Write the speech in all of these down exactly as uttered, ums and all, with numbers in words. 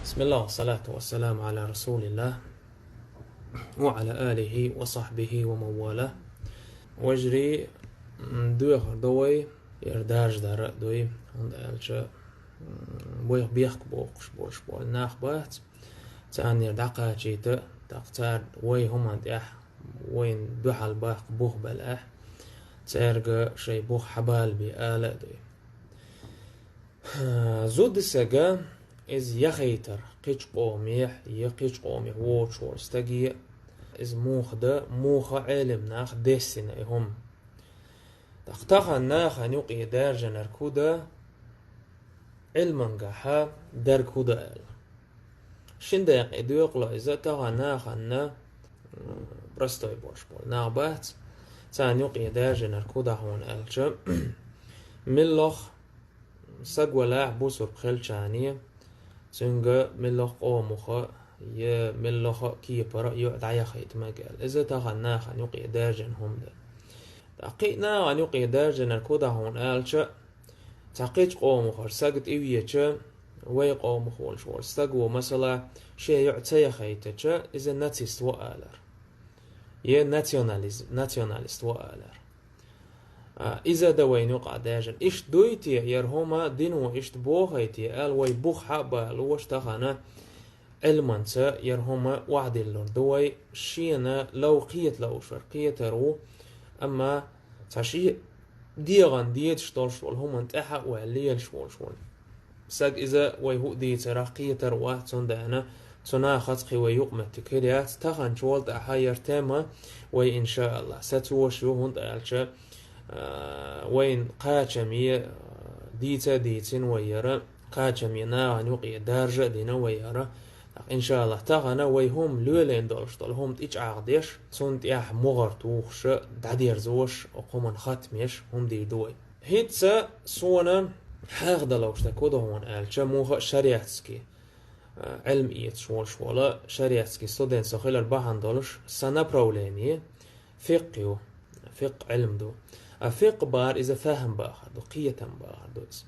بسم الله والصلاة والسلام على رسول الله وعلى آله وصحبه ومن والاه. Вежарий, м, доьхур ду вай, яра даржа дар а дуй, хӀунда аьлча, м, вайх бехк боккхуш болуш болу нах бац, царна яра дӀакхачийта, тӀаккха цара вай хӀуманна тӀехь, вайна дуьхьал баккха бух белахь, цаьрга шайн бух хьабалабе ала а дуй. Зуда сага иза яхайтар кхечу къомехь я кхечу къомехь воцуш волу стаге, иза муха дан, муха Ӏелам нах дессина и хӀума. ТӀаккха тахана нахана юкъе даржанарг хӀун дан, Ӏилмангахьа дерг хӀун дан аьлла. Шин декъе доькъало иза тахана нахана, м, простой болуш болу нах бац, царна юкъе даржанарг хӀун дан хьуна аьлча, миллох саг валахь бусург хилчане, цуьнга миллох къомаха я миллоха кепара а юкъа дӀаяхийта мега аьлла. Иза тахана нахана юкъе даржина хӀума дан. ТӀаккха кхин а нахана юкъе даржинарг хӀун дан хьуна аьлча, цхьа кхечу къомахара саг тӀевеча, вай къомах волуш волу стаг ву, масала, шен йоӀ ца яхийтача, иза нацист ву алар. Я национализ-, националист ву алар. А, иза дан вайна юкъа даьржина. Иштта дуй те, яра хӀума дино иштта бохуй те аьлла, вай бух хьа а балош тахана Ӏилманца яра хӀума охьадиллур ду вай, шена лов кхета ловшар кхетар ву, амма цхьа шен дегӀан дезаш долуш волу хӀуманна тӀаьхьа а ваьлла лелаш волуш волу саг иза вай хӀуъа дийцарах кхетар а вац, цундела цу нахаца кхин вай юкъаметтиг хир яц. Таханчул тӀаьхьа яра тема вай, иншааллахӀ, сацош ю, хӀунда аьлча, а, вайна кхачаме, а, дийца а дийцина вай яра, кхачаме нахана юкъе даржа а дина вай яра. ТӀаккха, иншааллахӀ, тахана вай хӀума лелийна долуш долу хӀума тӀечӀагӀдеш, цунна тӀехь могӀар тухуш а, дӀадерзош, окху хӀуманна хатам еш хӀума дийр ду вай. ХӀинца суна хьаха далуш дерг хӀун ду хьуна аьлча, муха а шариатский, а, Ӏилма эцаш волуш волу шариатский студент со хилар бахьана долуш, сан направление фикъхӀ ю, фикъхӀ Ӏилма ду. А фикъхӀ бахар иза фахӀам бахар ду, кхетам бахар ду иза.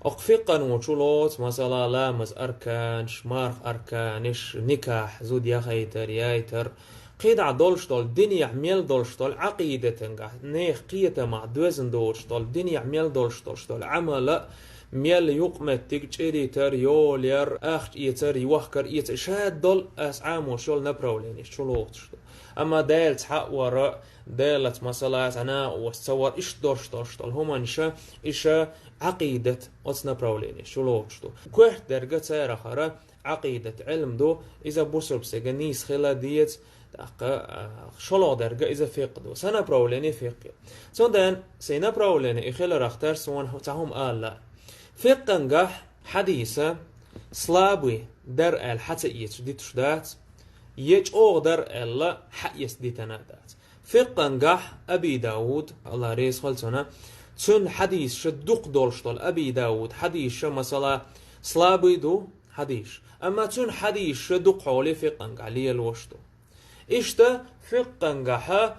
Окху фикъхӀана чу лоцу, масала, ламазан арканаш, марха арканаш, никахь, зуда яхийтар, яйтар, кхидӀа долуш долу динехь мел долуш долу Ӏакъидатангахь, нехан кхетамах доьзна доцуш долу динехь мел долуш долуш долу Ӏамала, мел юкъаметтиг чӀиритар, йолаяр, ахча эцар, йохкар, эцар, шадолу ас Ӏамош йолу направленеш чу лоцуш ду. Амма Делаца хьа а вара, Делаца, масала, цхьа накъост ца вара, иштта долуш долуш долу хӀуманаш, иша Ӏакъидат оцу направленеш чу лоцуш ду. Коьрта дерг царахара Ӏакъидат Ӏилма ду, иза бусург сага нийса хила деза, тӀаккха, а, шолгӀа дерг иза фикъхӀ ду. Сан направление фикъхӀ ю. Цундела сайн направление и хиларах тера суна цхьа хӀума ала. ФикъхӀангахь хьадиса слабый дара аьлла хьа ца эцаш дитуш дац, я чӀогӀа дара аьлла хьа эцна дитина а дац. ФикъхӀангахь Аби Дауд, АллахӀ реза хуьлда цунна, цуьнан хьадисаш дукха долуш долу Аби Дауд хьадисаш, масала, слабый ду хьадисаш. Амма цуьнан хьадисаш дукха хьоле фикъхӀангахь лелош ду. Иштта фикъхӀангахьа,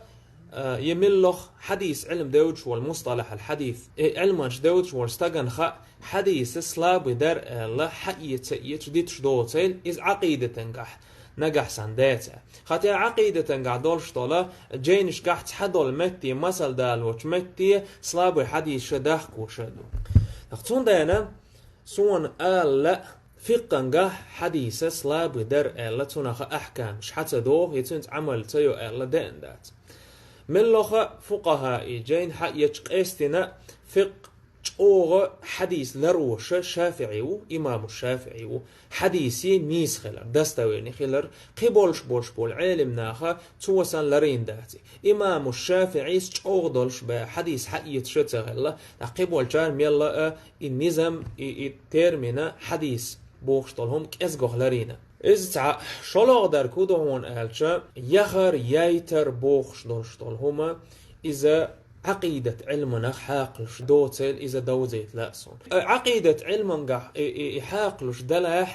а, я миллох хьадис Ӏилма девдаш волу, мусталахьал хьадис, э, Ӏилманаш девдаш волу стагана хаьа, хьадиса слабый дара аьлла, хьа эца, эца дитуш доцийла, иза Ӏакъидатангахь нагахь санна деца. Хатя Ӏакъидатангахь долуш долу, джейнашкахь цхьа долу метте, масал далочу метте, слабый хьадисаш дахкош ду. Цундела суна ала лаьа, фикъхӀангахь хьадиса слабый дара аьлла, цунах ахькамаш хьа ца доху, я цуьнца Ӏамал ца йо аьлла деана дац. Меллаха фукъахӀаий джейн хьаэцча къестина фикъхӀ чӀогӀа хьадис лароша ШафиӀи ву, имаму ШафиӀи ву, хьадисе нийса хилар, достоверный хилар, кхин болуш болуш болу Ӏелим наха цо санна ларийна дац. Имаму ШафиӀис чӀогӀа долуш бен хьадис хьаэцаш а ца хилла, ткъа кхин болчара мелла а и низам, и, и термина хьадис бохуш долу хӀума кӀезгох ларийна. Иза цхьаъ, шолгӀа дерг хӀун ду хьуна аьлча, яхар, яйтар бохуш долуш долу хӀума, иза Ӏакъидат Ӏилманах хьакхалуш доцийла, иза довзийта лаьа суна. Э, Ӏакъидат Ӏилмангахь и, и, и хьакхалуш далахь,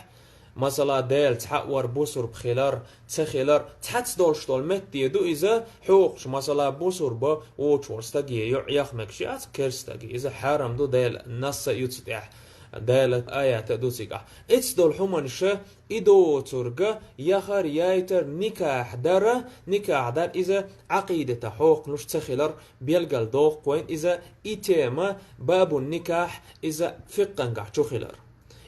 масала, Дела цхьаъ вар, бусург хилар, ца хилар, цхьацца долуш долу метте ду иза, хьокхуш, масала, бусурба воцуш волу стаге йоӀ яха мегаш яц, керста стаге, иза хьарам ду, Дела насса ю цу тӀехь. Дала аята ду цигахь. Эццадолу хӀуманаш, и доцург, яхар, яйтар, никахь дар, никахь дар иза Ӏакъидата хьокхалуш ца хилар, белгал доккху вайн иза, и тема бабун никахь иза фикъхангахь чу хилар.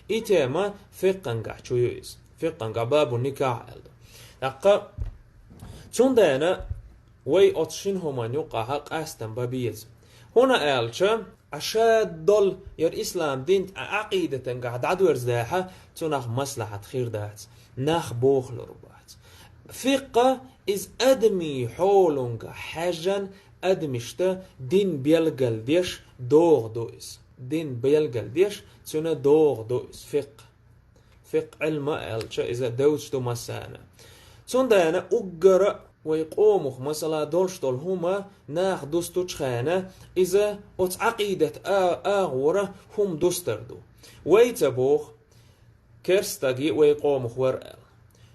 И тема фикъхангахь чу ю иза. Фикъхангахь бабун никахь аьлла ду. ТӀаккха цундела вай оцу шина хӀуманна юкъахь къастам бан беза. ХӀунда аьлча, Ӏа ша долу яра ислам дин Ӏа Ӏакъидатангахь дӀадоьрзадахь, цунах маслахьат хир дац, нах бохалур бац. Фикъхъа иза адамийн хьоланга хьаьжжина, адамашта дин белгал деш догӀа ду иза. Дин белгал деш, цуьнан догӀа ду иза фикъхъа. Фикъхъ Ӏилма аьлча, иза девзаш ду массарна. Цундела уггара вай къомах, масала, долуш долу хӀума наха дустучу хенахь, иза оцу Ӏакъидат а-, агӀора хӀума дустар ду. Вай ца боху, керста стаг вай къомах вара аьлла.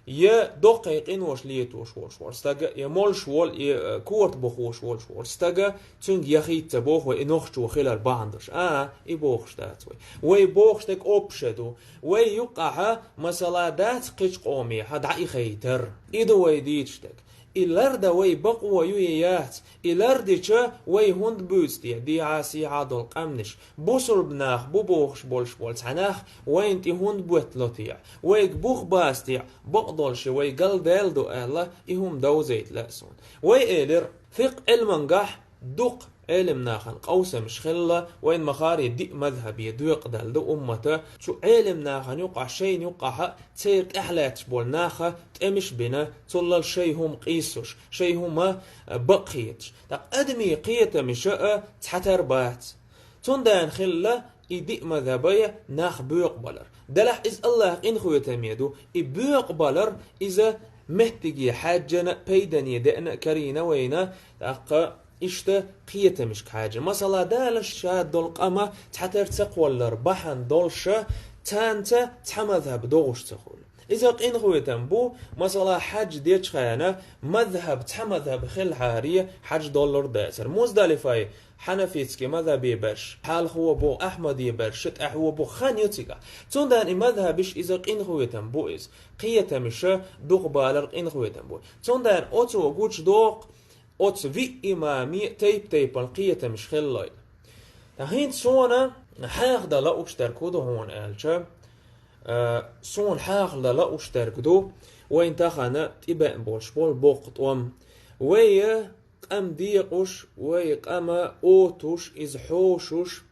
Я доккхий къинош летош волуш волу стага, я молуш волу, я, э, корта бохош волуш волу стага, цуьнга яхийта ца боху вай и нохчо хилар бахьана долуш. А, и бохуш дац вай. Вай бохуш дерг общее ду. Вай юккъахь, масала, дац кхечу къомехь дӀаихайтар. И ду вай дийцуш дерг. И лардан вай бакъо ю я яц? И лардича вай хӀунда буьйцу те дехьа-сехьа долу къаьмнаш? Бусурба нах бу бохуш болуш болу цхьа нах вайна тӀе хӀунда боьттало те? Вайга бух бац те, бакъдолуш вай галдаьлла ду аьлла, и хӀума довзийта лаьа суна. Вай элира, фикъхъ Ӏилмангахь дукха Ӏелим нахана къовсамаш хилла, вайн ма-хаъара диъ мазхӀабе доькъаделла ду уммата, цу Ӏелим нахана юкъахь, шайна юкъахь церан тӀаьхьа лаьтташ болу наха тӀемаш а бина, цуллал шайн хӀума къийсуш, шайн хӀума, а, бакъ хеташ. ТӀаккха адамийн кхетамаш а цхьатара бац. Цундела хилла и диъ мазхӀабе нах боькъу балар. Делахь иза Аллахьан къинхетаме ду, и боькъу балар иза меттиге хьаьжжина, пайдане деана, карийна вайна, тӀаккха иштта кхетамашка хьаьжжина. Масала, Дала ша долу къам цхьатера ца кхоллар бахьана долуш, царна цхьа мазхӀаб догӀуш ца хуьлу. Иза къинхетам бу, масала, хьаьж дечу хенахь мазхӀаб, цхьа мазхӀаб хилахьара, хьаьж доллур дацара. Муздалифехь хьанафитский мазхӀабе берш хьалхо бу, Ахьмаде берш тӀаьхьо бу, хан ю цигахь. Цундела и мазхӀабаш иза къинхетам бу иза. Кхетамаш дукха балар къинхетам бу. Цундела оцо гучудоккху оцу виъ имаме тайп-тайпана кхетамаш хилла. Ткъа хӀинца суна хьехадала лууш дерг хӀун ду хьуна аьлча, а, суна хьехадала лууш дерг ду, вайн тахана тӀебеана болуш болу боккха тӀом. Вай къам декъуш, вай къам оттуш, иза хьошуш,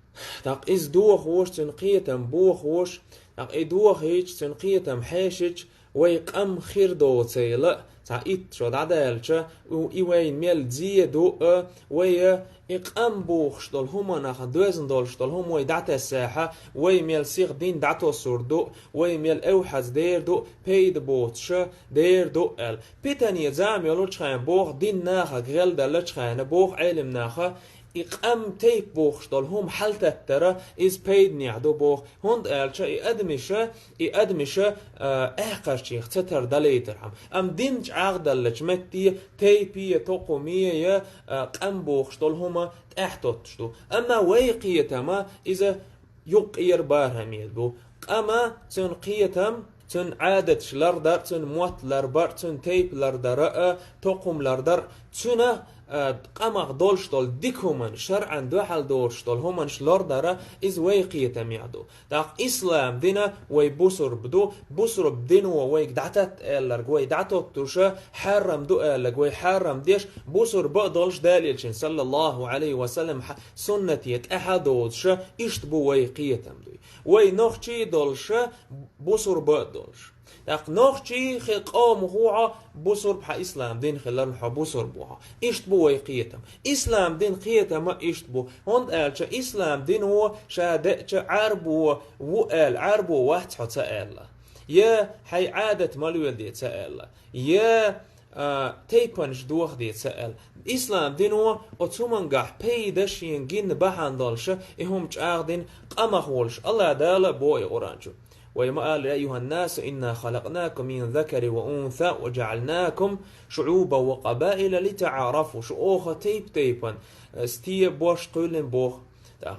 тӀаккха иза дохош, цуьнан кхетам бохош, тӀаккха и дохийча, цуьнан кхетам хьешича, вай къам хир доцийла, цхьа итт шо дӀадаьлча, у-, и вайна мел зе ду, а, вай, а, и къам бохуш долу хӀуманах доьзна долуш долу хӀума вай дӀатессехь, вай мел сиха дин дӀатосур ду, вай мел эвхьаза дер ду, пайда боцуша дер ду аьлла. Питане зама йолучу хенахь боху, дин нахага гӀелдаллачу хенахь боху Ӏелим наха, и къам тайп бохуш долу хӀума хьалтаттара, иза пайданехь ду боху, хӀунда аьлча и адамаша, и адамаша, а, аькхарчех ца тардалийтархьама. Амма дин чӀагӀдаллачу метте тайпе, токхуме я, а, къам бохуш долу хӀума тӀаьхьатоттуш ду. Амма вай кхетама иза юккъера бархӀаме бу. Къама цуьнан кхетам, цуьнан Ӏадаташ лардар, цуьнан мотт ларбар, цуьнан тайпа лардара а, токхум лардар, цуьнан, а, къамах долуш долу дика хӀуманаш, шарӀан дуьхьал доцуш долу хӀуманаш лардара, иза вай кхетамехь ду. ТӀаккха ислам дина вай бусурба ду, бусурба дино вайга дӀататта аьлларг вай дӀатоттуша, хьарам ду аьлларг вай хьарам деш, бусурба а долуш Далелчин, саллаллаху Ӏалайхи ва саллам, хьа-, суннате тӀаьхьа доцуша, иштта бу вай кхетам дуй. Вай нохчий долуша, бусурба а долуш. ТӀаккха нохчий хи къомах ву хьо, бусурба хьан ислам дин хиларна хьо бусурба ву хьо. Иштта бу вай кхетам. Ислам дин кхетама иштта бу. ХӀунда аьлча ислам дино ша деъча Ӏарбо ву аьлла, Ӏарбо вац хьо ца аьлла. Я хьайн Ӏадат ма леладе ца аьлла. Я а, тайпанаш дохаде ца аьлла. Ислам дино оцу хӀумангахь пайда шен гина бахьана долуша, и хӀума чӀагӀдина къамах волуш. Алла Дала боху и Къуръан чу. Вай ма аьлла: «يا أيها الناس إنا خلقناكم من ذكر وأنثى وجعلناكم شعوبا وقبائل لتعارفوا». Шу оха тайп-тайпан, э, сте бош кхуьллин боху.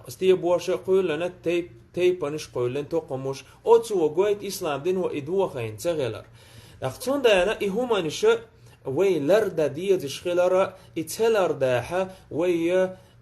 Стебоша кхоьллина, тайп-, тайпанаш кхоьллина, тукхамаш. Оцо гойту ислам дино и дохийна ца хилар. ТӀаккха цундела и хӀуманаш вай лардан дезаш хилар, и ца лардахь вай,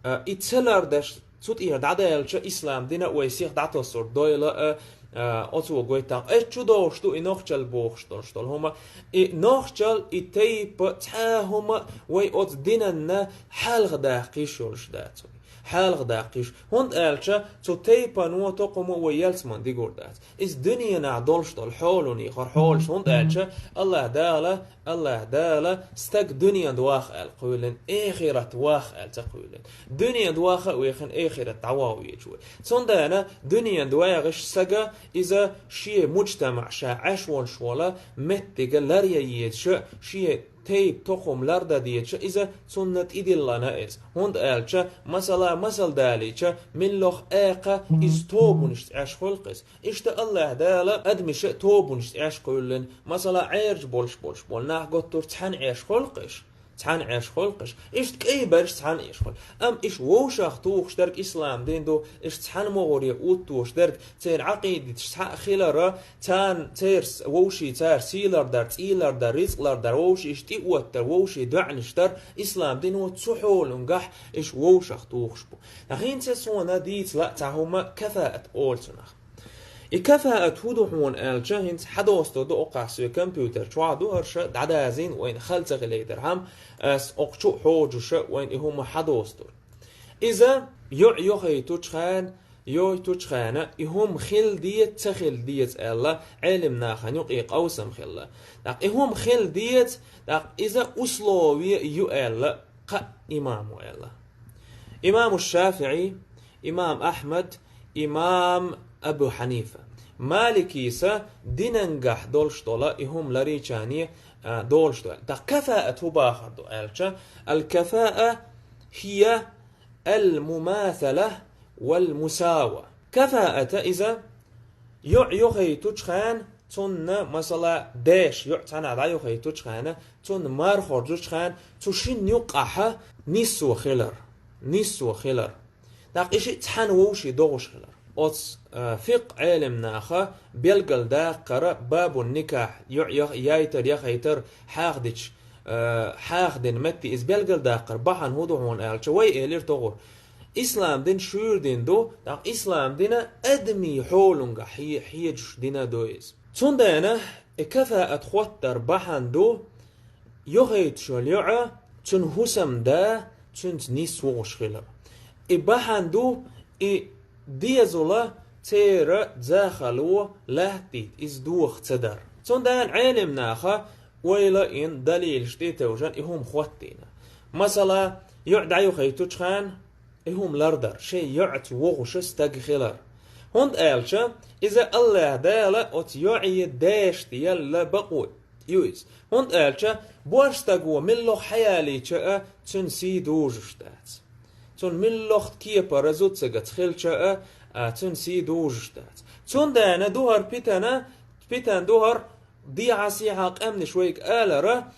а, и ца лардеш цу тӀера дӀадаьлча, ислам дина вай сих дӀатосур дойла, а, а, оцо гойту тӀаккха. Эс чу довш ду и нохчалла бохуш долуш долу хӀума. И нохчалла, и тайпа, цхьа а хӀума вай оцу динанна хьалха даккхийш йолуш дац вай. Хьалха даккхийш. ХӀунда аьлча цу тайпано, тукхамо вай ялсаман дигур дац. Иза дуьненахь долуш долу хьоланехура хьолаш, хӀунда аьлча АллахӀ Дала, АллахӀ Дала стаг дуьнен ваха аьлла кхоьллина, эхарт ваха аьлла ца кхоьллина. Дуьнен ваха а вехина, эхарт дӀаваха везаш вай. Цундела дуьнен вагӀаш стага иза шен муджтамаъ, ша Ӏаш волуш волу меттиг ларъян езаш, шен тайпа, тукхам лардан дезаш, иза цунна тӀедиллина иза. ХӀунда аьлча, масала, масал далийча, миллох а кха, иза тобанашца Ӏаш хуьлу-кх иза. Иштта АллахӀ Дала адамаш а тобанашца Ӏаш кхоьллина, масала, Ӏаьржа болуш болуш болу нах готтур цхьаьна Ӏаш хуьлу-кх иза. Цхьаьна Ӏаш хуьлу-кх иза. Иштта кӀай берш цхьаьна Ӏаш хуьлу. Амма иштта вовшах тухуш дерг ислам дин ду, иштта цхьаьна могӀаре оттош дерг, церан Ӏакъидаташ цхьаъ хилар, царна, церан с-, вовшийн цара сий лардар, цӀий лардар, рицкъ лардар, вовшийн иштта тӀеоттар, вовшийн доӀанаш дар, ислам дино цу хьолангахь иштта вовшах тухуш бу. Ткъа хӀинца суна дийца лаьа цхьа хӀума, кафаат олу цунах. И кафаат хӀун ду хьуна аьлча, хӀинца хьадостур ду, окхахь соьга компьютер чохь ду, хӀорш дӀадазийна, вайна хала ца хилийтархьама, ас окху чу а хьоьжуш вайна и хӀума хьадостур. Иза йоӀ йохуьйтучу хенахь, йойтучу хенахь, и хӀума хила деза, ца хила деза аьлла, Ӏелам нахана юкъе къовсам хилла. ТӀаккха и хӀума хила деза, тӀаккха иза условие ю аьлла, кхаа имамо аьлла. Имаму ШафиӀи, имам Ахьмад, имам Абу Хьанифа. Маликиса динангахь долуш долу и хӀума ларийчане, а, долуш долу. ТӀаккха кафаат хӀун бахар ду аьлча, аль-кафаа хия аль-мумасала валь-мусава. Кафаата иза йоӀ йохуьйтучу хенахь, цунна, масала, деш йоӀ цхьанхьа дӀайохуьйтучу хенахь, цунна марха хоржучу хенахь, цу шинна юккъахь нисо хилар. Нисо хилар. ТӀаккха и шиъ цхьаьна вовшийн догӀуш хилар. Оцу, а, фикъхӀ Ӏелам наха белгалдаккхара бабун никахь, йоӀ ях-, яйтар, яхайтар хьахдича, а, хьахдина метте иза белгалдаккхара бахьана хӀун ду хьуна аьлча, вай элира тохура. Ислам дин шуьйра дин ду, тӀаккха ислам дина адамийн хьолангахь хье-, хьежаш дина ду иза. Цундела и кафаат хоттар бахьана ду, йохуьйтуш йолу йоӀ, цуьнан хӀусамда цуьнца нисвогӀуш хилар. И бахьана ду, и дезала церан захало латтийта иза доха ца дар. Цундела Ӏелам наха ойла а йина, далилаш тӀетевжина и хӀума хоттийна. Масала, йоӀ дӀайохуьйтучу хенахь, и хӀума лардар, шайн йоӀца вогӀуш стаг хилар. ХӀунда аьлча иза АллахӀ Дала оцу йоӀе дешна елла бакъо ю иза. ХӀунда аьлча борша стаго миллах хьаялийча а, цуьнан сий дужуш дац. Цунна миллах кепара зудсагаца хилча а, а, цуьнан сий дужуш дац. Цундела ду хӀара питана, питана ду хӀара, дехьа-сехьа къаьмнаш вайга алара,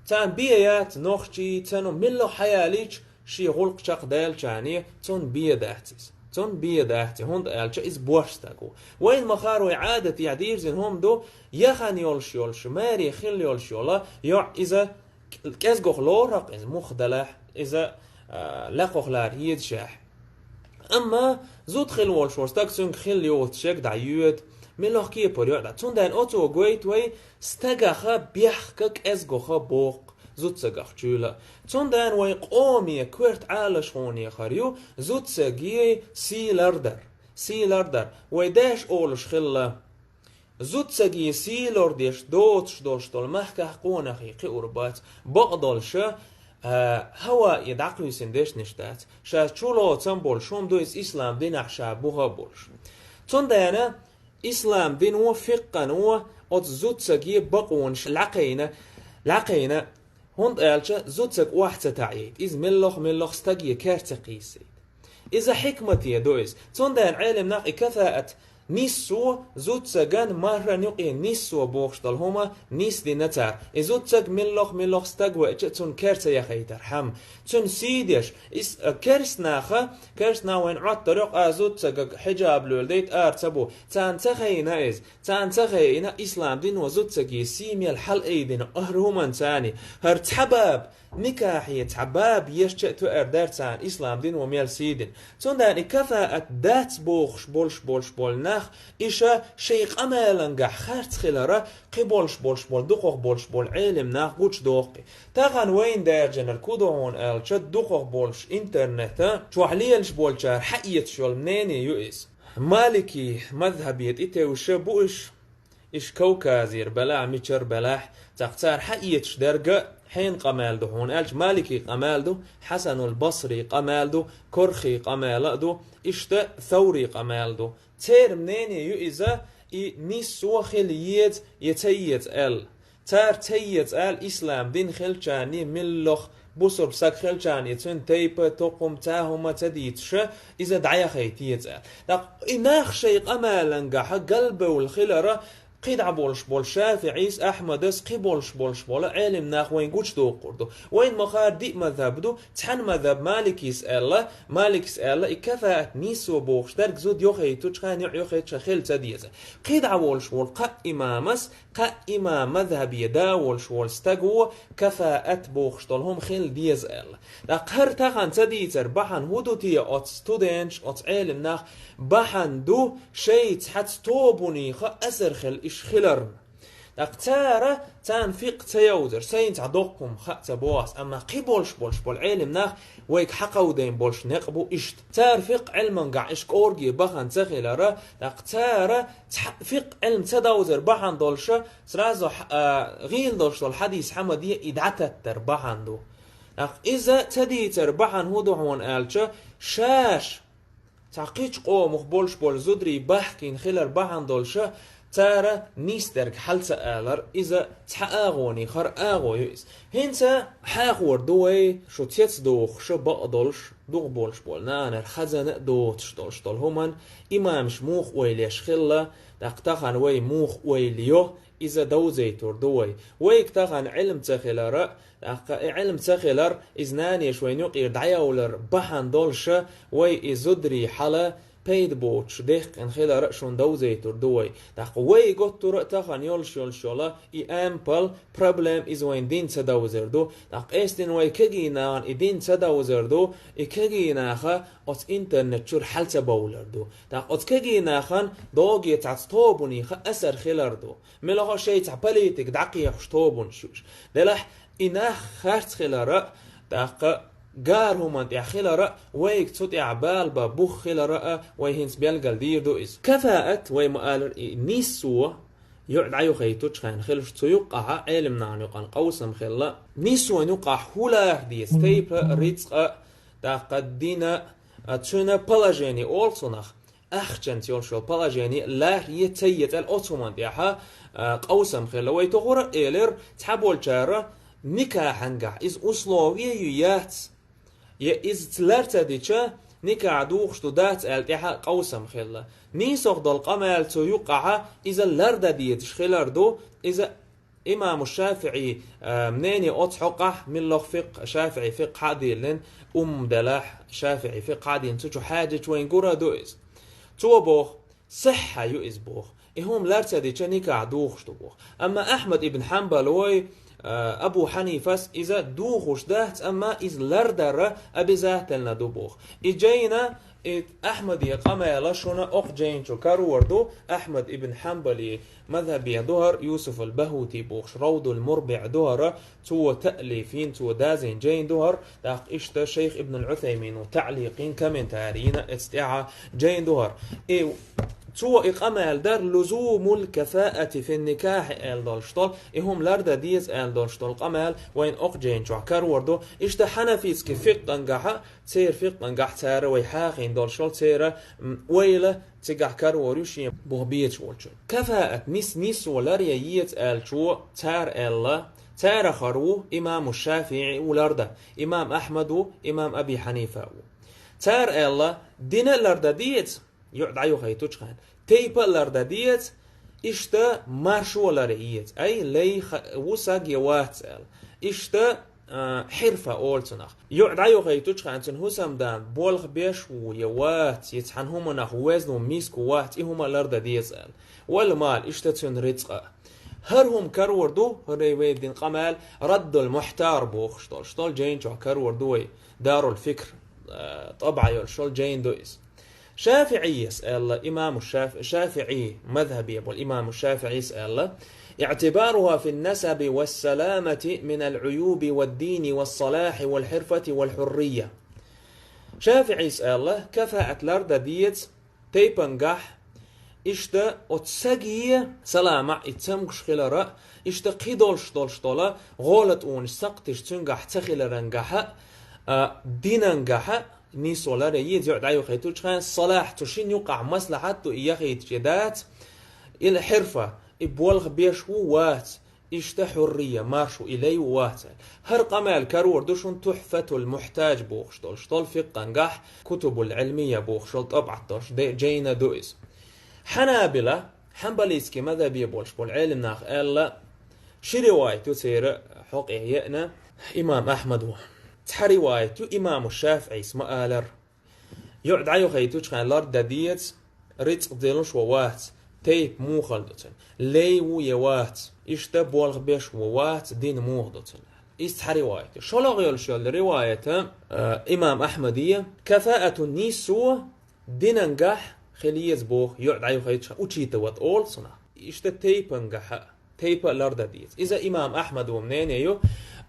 царна бен яц нохчий, царна миллах хьаялийча, шен гӀуллакх чекхдаьллачарна, цунна бен дац иза. Цунна бен дац иза, хӀунда аьлча иза борша стаг ву. Вайна ма-харра, вай Ӏадатехь дийрзина хӀума ду, яхана йолуш йолуш, маре хилла йолуш йолу йоӀ иза кӀезгох лору-кх иза, муха делахь, иза, а, лакхах лара хьежашехь. Амма зуда хилла волуш волу стаг цуьнга хилла йоцуш ерг дӀайоьду, миллах кепара йоӀ дац. Цундела оцо гойту вай, стагах бехк кӀезгох боккху зудсагах чуьйла. Цундела вай къоме коьрта Ӏалашонехула ю зудсаге сий лардар. Сий лардар. Вай даьша олуш хилла. Зудсаге сий лардеш доцуш долуш долу махкахь къонахий кхиур бац, бакъдолуш, а, хӀаваъе дӀакхуьйсина дешнаш дац. Ша чулоцам болуш хӀума ду иза ислам динахь ша буха а болуш. Цундела ислам дино, фикъхӀано оцу зудсаге бакъонаш лакхийна, лакхийна, хӀунда аьлча зудсаг охьа ца таӀийта, иза миллах-миллах стаге кер ца кхийсийта. Иза хьикмате ду иза. Цундела Ӏелам нах и кафаат Ниссо, зудсаган мархӀан юкъе ниссо бохуш долу хӀума нисдина цара. И зудсаг миллох-миллох стаг веача, цунна кер ца яхайтар хьама. Цунна сий деш, ис-, а, керст наха, керст нах вайн Ӏоттар йокъа а зудсагаг хьиджаб лоьлу дайта ара ца бу. Царна ца хайна иза. Царна ца хайна, ислам дино зудсаге сий мел хьалаайдина, ахьар хӀуман царна. ХӀара цхьа баба, никахье цхьа баба ешча а тоьар дара царна, ислам дино мел сий дина. Цундела и кафаат дац бохуш болуш болуш болу нах, иша шайн къамелангахь харц хилара, кхин болуш болуш болу, дукхах болуш болу Ӏелим нах гучудоккху. Тахана вайна даьржинарг хӀун ду хьуна аьлча, дукхах болуш интернета чохь лелаш болчара хьаэцаш йолу мнение ю иза. Малики мазхьабе тӀетевжаш бу уьш, иша Кавказера белахь, мичара белахь, цхьаъ цара хьаэцаш дерг а хьенан къамел ду хьуна аьлча, Малики къамел ду, Хьасанул Басри къамел ду, Корхи къамел а ду, иштта Саври къамел ду. Церан мнение ю иза, и ниссо хила еза я ца еза аьлла. Цара ца еза аьлла, ислам дин хилчарна, миллох бусург саг хилчарна, и цуьнан тайпа, тукхум, цхьа хӀума ца дийцаш, иза дӀаяхайта еза аьлла. ТӀаккха и нах шайн къамелангахьа галбевлла хилара, кхидӀа болуш болу ШафиӀис, Ахьмадас, кхин болуш болуш болу Ӏелим нах вайн гучудоккхур ду. Вайн ма-хара диъ мазхьаб ду, цхьана мазхьаб Маликис аьлла, Маликис аьлла, и кафаат ниссо бохуш дерг зуда йохайтучу хенна, йоӀ йохайтучу хенна хила ца деза. КхидӀа волуш волу кхаа имамас, кхаа имам мазхьабе да волуш волу стаго кафаат бохуш долу хӀума хила деза аьлла. ТӀаккха хӀара тахана ца дийцар бахьана хӀун ду те оцу студенташ, оцу Ӏелим нах? Бахьана ду шайца хьаца тобанеха асар хила иша хиларна. ТӀаккха цара, царна фикъ ца йовзар, сайна цхьа доккха хӀума хаа ца боху ас, амма кхин болуш болуш болу Ӏелим нах вайга хьакховдийна болуш некъ бу иштта. Цара фикъ Ӏилмангахь иша кӀорге бахана ца хилара, тӀаккха цара цхьа фикъ Ӏилма ца довзар бахьана долуша, сразу хьа-, а, гӀийла долуш долу хьадис хьамаде и дӀататтар бахьана ду. ТӀаккха иза ца дийцар бахьана хӀун ду хьуна аьлча, шаьш цхьа кхечу къомах болуш болу зударий бахкийна хилар бахьана долуша, цара нийсдерг хьал ца алар, иза цхьа агӀоне хӀара агӀо ю иза. ХӀинца хьахор ду вай, шу цецдохуша бакъдолуш, дукха болуш болу нахана хазана а доцуш долуш долу хӀуман имамаш муха ойла еш хилла, тӀаккха тахана вай муха ойла йо, иза довзийтур ду вай. Вайга тахана Ӏилма ца хилара, тӀаккха и Ӏилма ца хилар, иза нанеш вайна юкъера дӀаяьлар бахьана долуша, вай и зударий хьала пайда боцуш дехкина хилар а шуна довзийтур ду вай. ТӀаккха вай готтура а тахана йолуш йолуш йола и ампал проблем иза вайн дин ца довзар ду. ТӀаккха эстина вай кегий нахана и дин ца довзар ду, и кегий наха оцу интернет чуьра хьал ца бовлар ду. ТӀаккха оцу кегий нахана догӀе цхьаца тобанеха асар хилар ду. Мелхо шайца политика дӀакхехьуш тобанаш ю уьш. Делахь и нах харц хилара, тӀаккха гара хӀуманна тӀехь хилара, вайга цу тӀехь бала бан бух хилара а, вай хӀинца белгал дийр ду иза. Кафаат, вай ма-аллара, и ниссо, йоӀ дӀайохайтучу хенна хилаш цу юккъахьа, Ӏелим нахана юкъана къовсам хилла. Ниссона юккъахь хӀун лара деза, тайпа, рицкъа, тӀаккха дина, а, цуьнан положение олу цунах. Ахчанца йолуш йолу положение лар е ца ецӀал оцу хӀуманна тӀехьа, а, къовсам хилла. Вай тохура а элира, цхьаболчара никахьангахь иза условие ю яц, я иза ца лар ца дича, никахь духуш ду дац аьлла тӀехьа къовсам хилла. Нийсох долу къамел цу юккъахьа иза лардан дезаш хилар ду, иза Имаму ШафиӀи, а, мнение оцу хьокъахь, миллах фикъ, ШафиӀи фикъ хьадиллина, умма делахь, ШафиӀи фикъ хьадиллина, цу чу хьаьжча вайн гура ду иза. Цо боху, сихьа ю иза боху. И хӀума лар ца дича никахь духуш ду боху. Амма Ахьмад ибн Хьанбал вой, а, Абу Хьанифас иза духуш дац, амма иза лардарра обязательно ду боху. И жайна И Ахьмаде къамела шуна окху жайна чу карор ду, Ахьмад ибн Хьанбали мазхабе ду хӀара, Юсуф ал-БахӀути бохуш, Равдул-МурбиӀ ду хӀара, цо таълиф йина, цо дазийна жайна ду хӀара, тӀаккха иштта шайх Ибн ал-Ӏусаймина таъликъ йина, комментарий йина, эцу тӀехьа жайна ду хӀара. И цо и къамел дара, лузумул кафаати фин никахьи аьлла долуш долу, и хӀума лардан деза аьлла долуш долу къамел вайна окху жайна чохь карор ду. Иштта хьанафитский фикъхьангахьа, церан фикъхьангахь цара вай хьахийна долуш йолу церан, м, ойла цигахь карор ю шен бух бечу волчун. Кафаат нис-, нисо лар я еза аьллачо цара аьлла, царах хӀара ву имаму ШафиӀи ву лардан, имам Ахьмад ву, имам Аби Хьанифа ву. Цара аьлла, дина а лардан деза, йоӀ дӀайохайтучу хенна. Тайпа а лардан деза, иштта маршо а ларъян еза. Ай, лай ха-, ву саг я вац аьлла. Иштта, а, хьирфа олу цунах. ЙоӀ дӀайохуьйтучу хенахь цуьнан хӀусамда болх беш ву я вац, я цхьана хӀуманах везна ву, миска ву, вац, и хӀума а лардан деза аьлла. Вал мал, иштта цуьнан рицкъа а. ХӀара хӀума карор ду, хӀара вай дина къамел, Раддул Мухтар бохуш долуш долу жайна чохь карор ду вай, Дарул Фикр, а, тӀабӀа йолуш йолу жайна ду иза. ШафиӀийс аьлла, имаму Шаф-, ШафиӀий мазхабе болу имаму ШафиӀийс аьлла: «اعتبارها في النسب والسلامة من العيوب والدين والصلاح والحرفة والحرية». ШафиӀийс аьлла, кафаат лардан деза тайпангахь, иштта оцу саге салама и цамгуш хилар а, иштта кхидолуш долуш долу гӀолатонаш, сакхтиш цуьнгахь ца хиларангахь а, а, динангахь а, нийсо ларъян еза йоӀ дӀайохуьйтучу хенахь, салахь, цу шина юкъахь маслахьат ду и яхийташ я дац, или хьирфа, и болх беш ву, вац, иштта хьуррия, марш ву, и лай ву, вац аьлла. ХӀара къамел карор ду шуна Тухьфатул Мухьтаж бохуш долуш долу фикъхангахь, Кутубул Ӏилмия бохуш долу тӀабӀат долуш де-, жайна ду иза. Хьанабила, хьанбалийский мазхабе болуш болу Ӏелам нах аьлла, ши ривайт ю церан хьокъе еана имам Ахьмад ву. Цхьа ривайт ю имаму ШафиӀийс ма алара. ЙоӀ дӀайохуьйтучу хенахь лардан деза, рицкъ делуш ву, вац, тайпа муха ду цуьнан, лай ву я вац, иштта болх беш ву, вац, дин муха ду цуьнан. Иза цхьа ривайт ю. ШолгӀа йолуш йолу ривайта, а, имам Ахьмаде, кафаатун нийсо динангахь хила еза боху, йоӀ дӀайохуьйтучу хенахь, учитывать олу цунах. Иштта тайпангахь а, тайпа а лардан деза. Иза имам Ахьмадо мнение ю,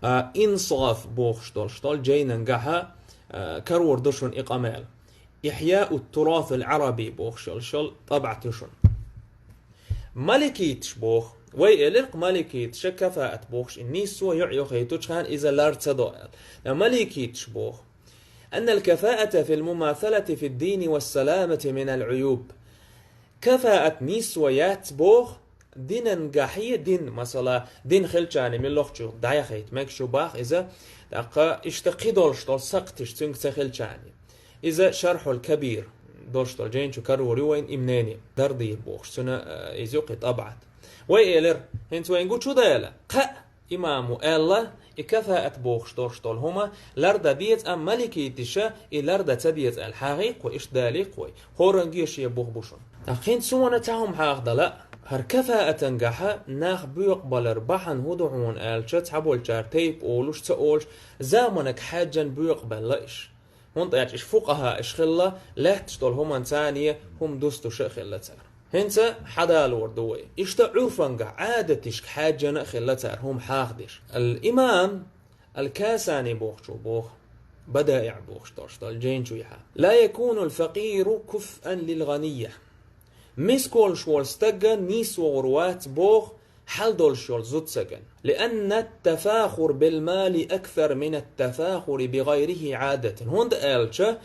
а, Инсаф бохуш долуш долу жайнангахь а, а, карор ду шуна и къамел. Ихьяу Турасул Ӏараби бохуш йолуш йолу тӀабӀат ю шуна. Маликиташ боху. Вай элира-кх маликиташа кафаат бохуш, и нийсо йоӀ йохуьйтучу хенахь иза лар ца до аьлла. Ткъа маликиташ боху: «أن الكفاءة في المماثلة في الدين والسلامة من العيوب». Кафаат нийсо яц боху, динангахье дин, масала, дин хилчарна миллахчу дӀаяхийта мегаш ю боху иза, тӀаккха иштта кхидолуш долу сакхтиш цуьнга ца хилчарна. Иза Шархьул Кабир долуш долу жайна чу карор ю вайна и мнение, Дардир бохуш, цуьнан, э, иза ю кхин тӀабӀат. Вай элира, хӀинца вайна гучу дела, кхаъ, имамо аьлла, и кафаат бохуш долуш долу хӀума лардан деза, амма маликиташа и лардан ца деза аьлла, хьагӀий-кх вай, иштта далий-кх вай, хӀоранге шен бух бу шуна. ТӀаккха хӀинца суна цхьа хӀума хьахадала, хӀара кафаатангахь нах боькъабалар бахьана хӀун ду хьуна аьлча, цхьаболчара тайпа олуш, ца олуш, заманга хьаьжжина боькъабелла иш. ХӀунда аьлча иш фукъахӀа иш хилла, лаьтташ долу хӀуманца царна хӀума дустуш а хилла цара. ХӀинца хьадалор ду вай. Иштта Ӏурфангахь Ӏадатишка хьаьжжина а хилла цара хӀума хьахадеш. Ал-Имам Ал-Касани бохучо боху, БадаиӀ бохуш долуш долу жайна чу яхьа: «لا يكون الفقير كفءا للغني». Миска волуш волу стаг нийса вогӀур вац боху, хьал долуш йолу зуда сагана. «لأن التفاخر بالمال أكثر من التفاخر بغيره عادة». ХӀунда аьлча,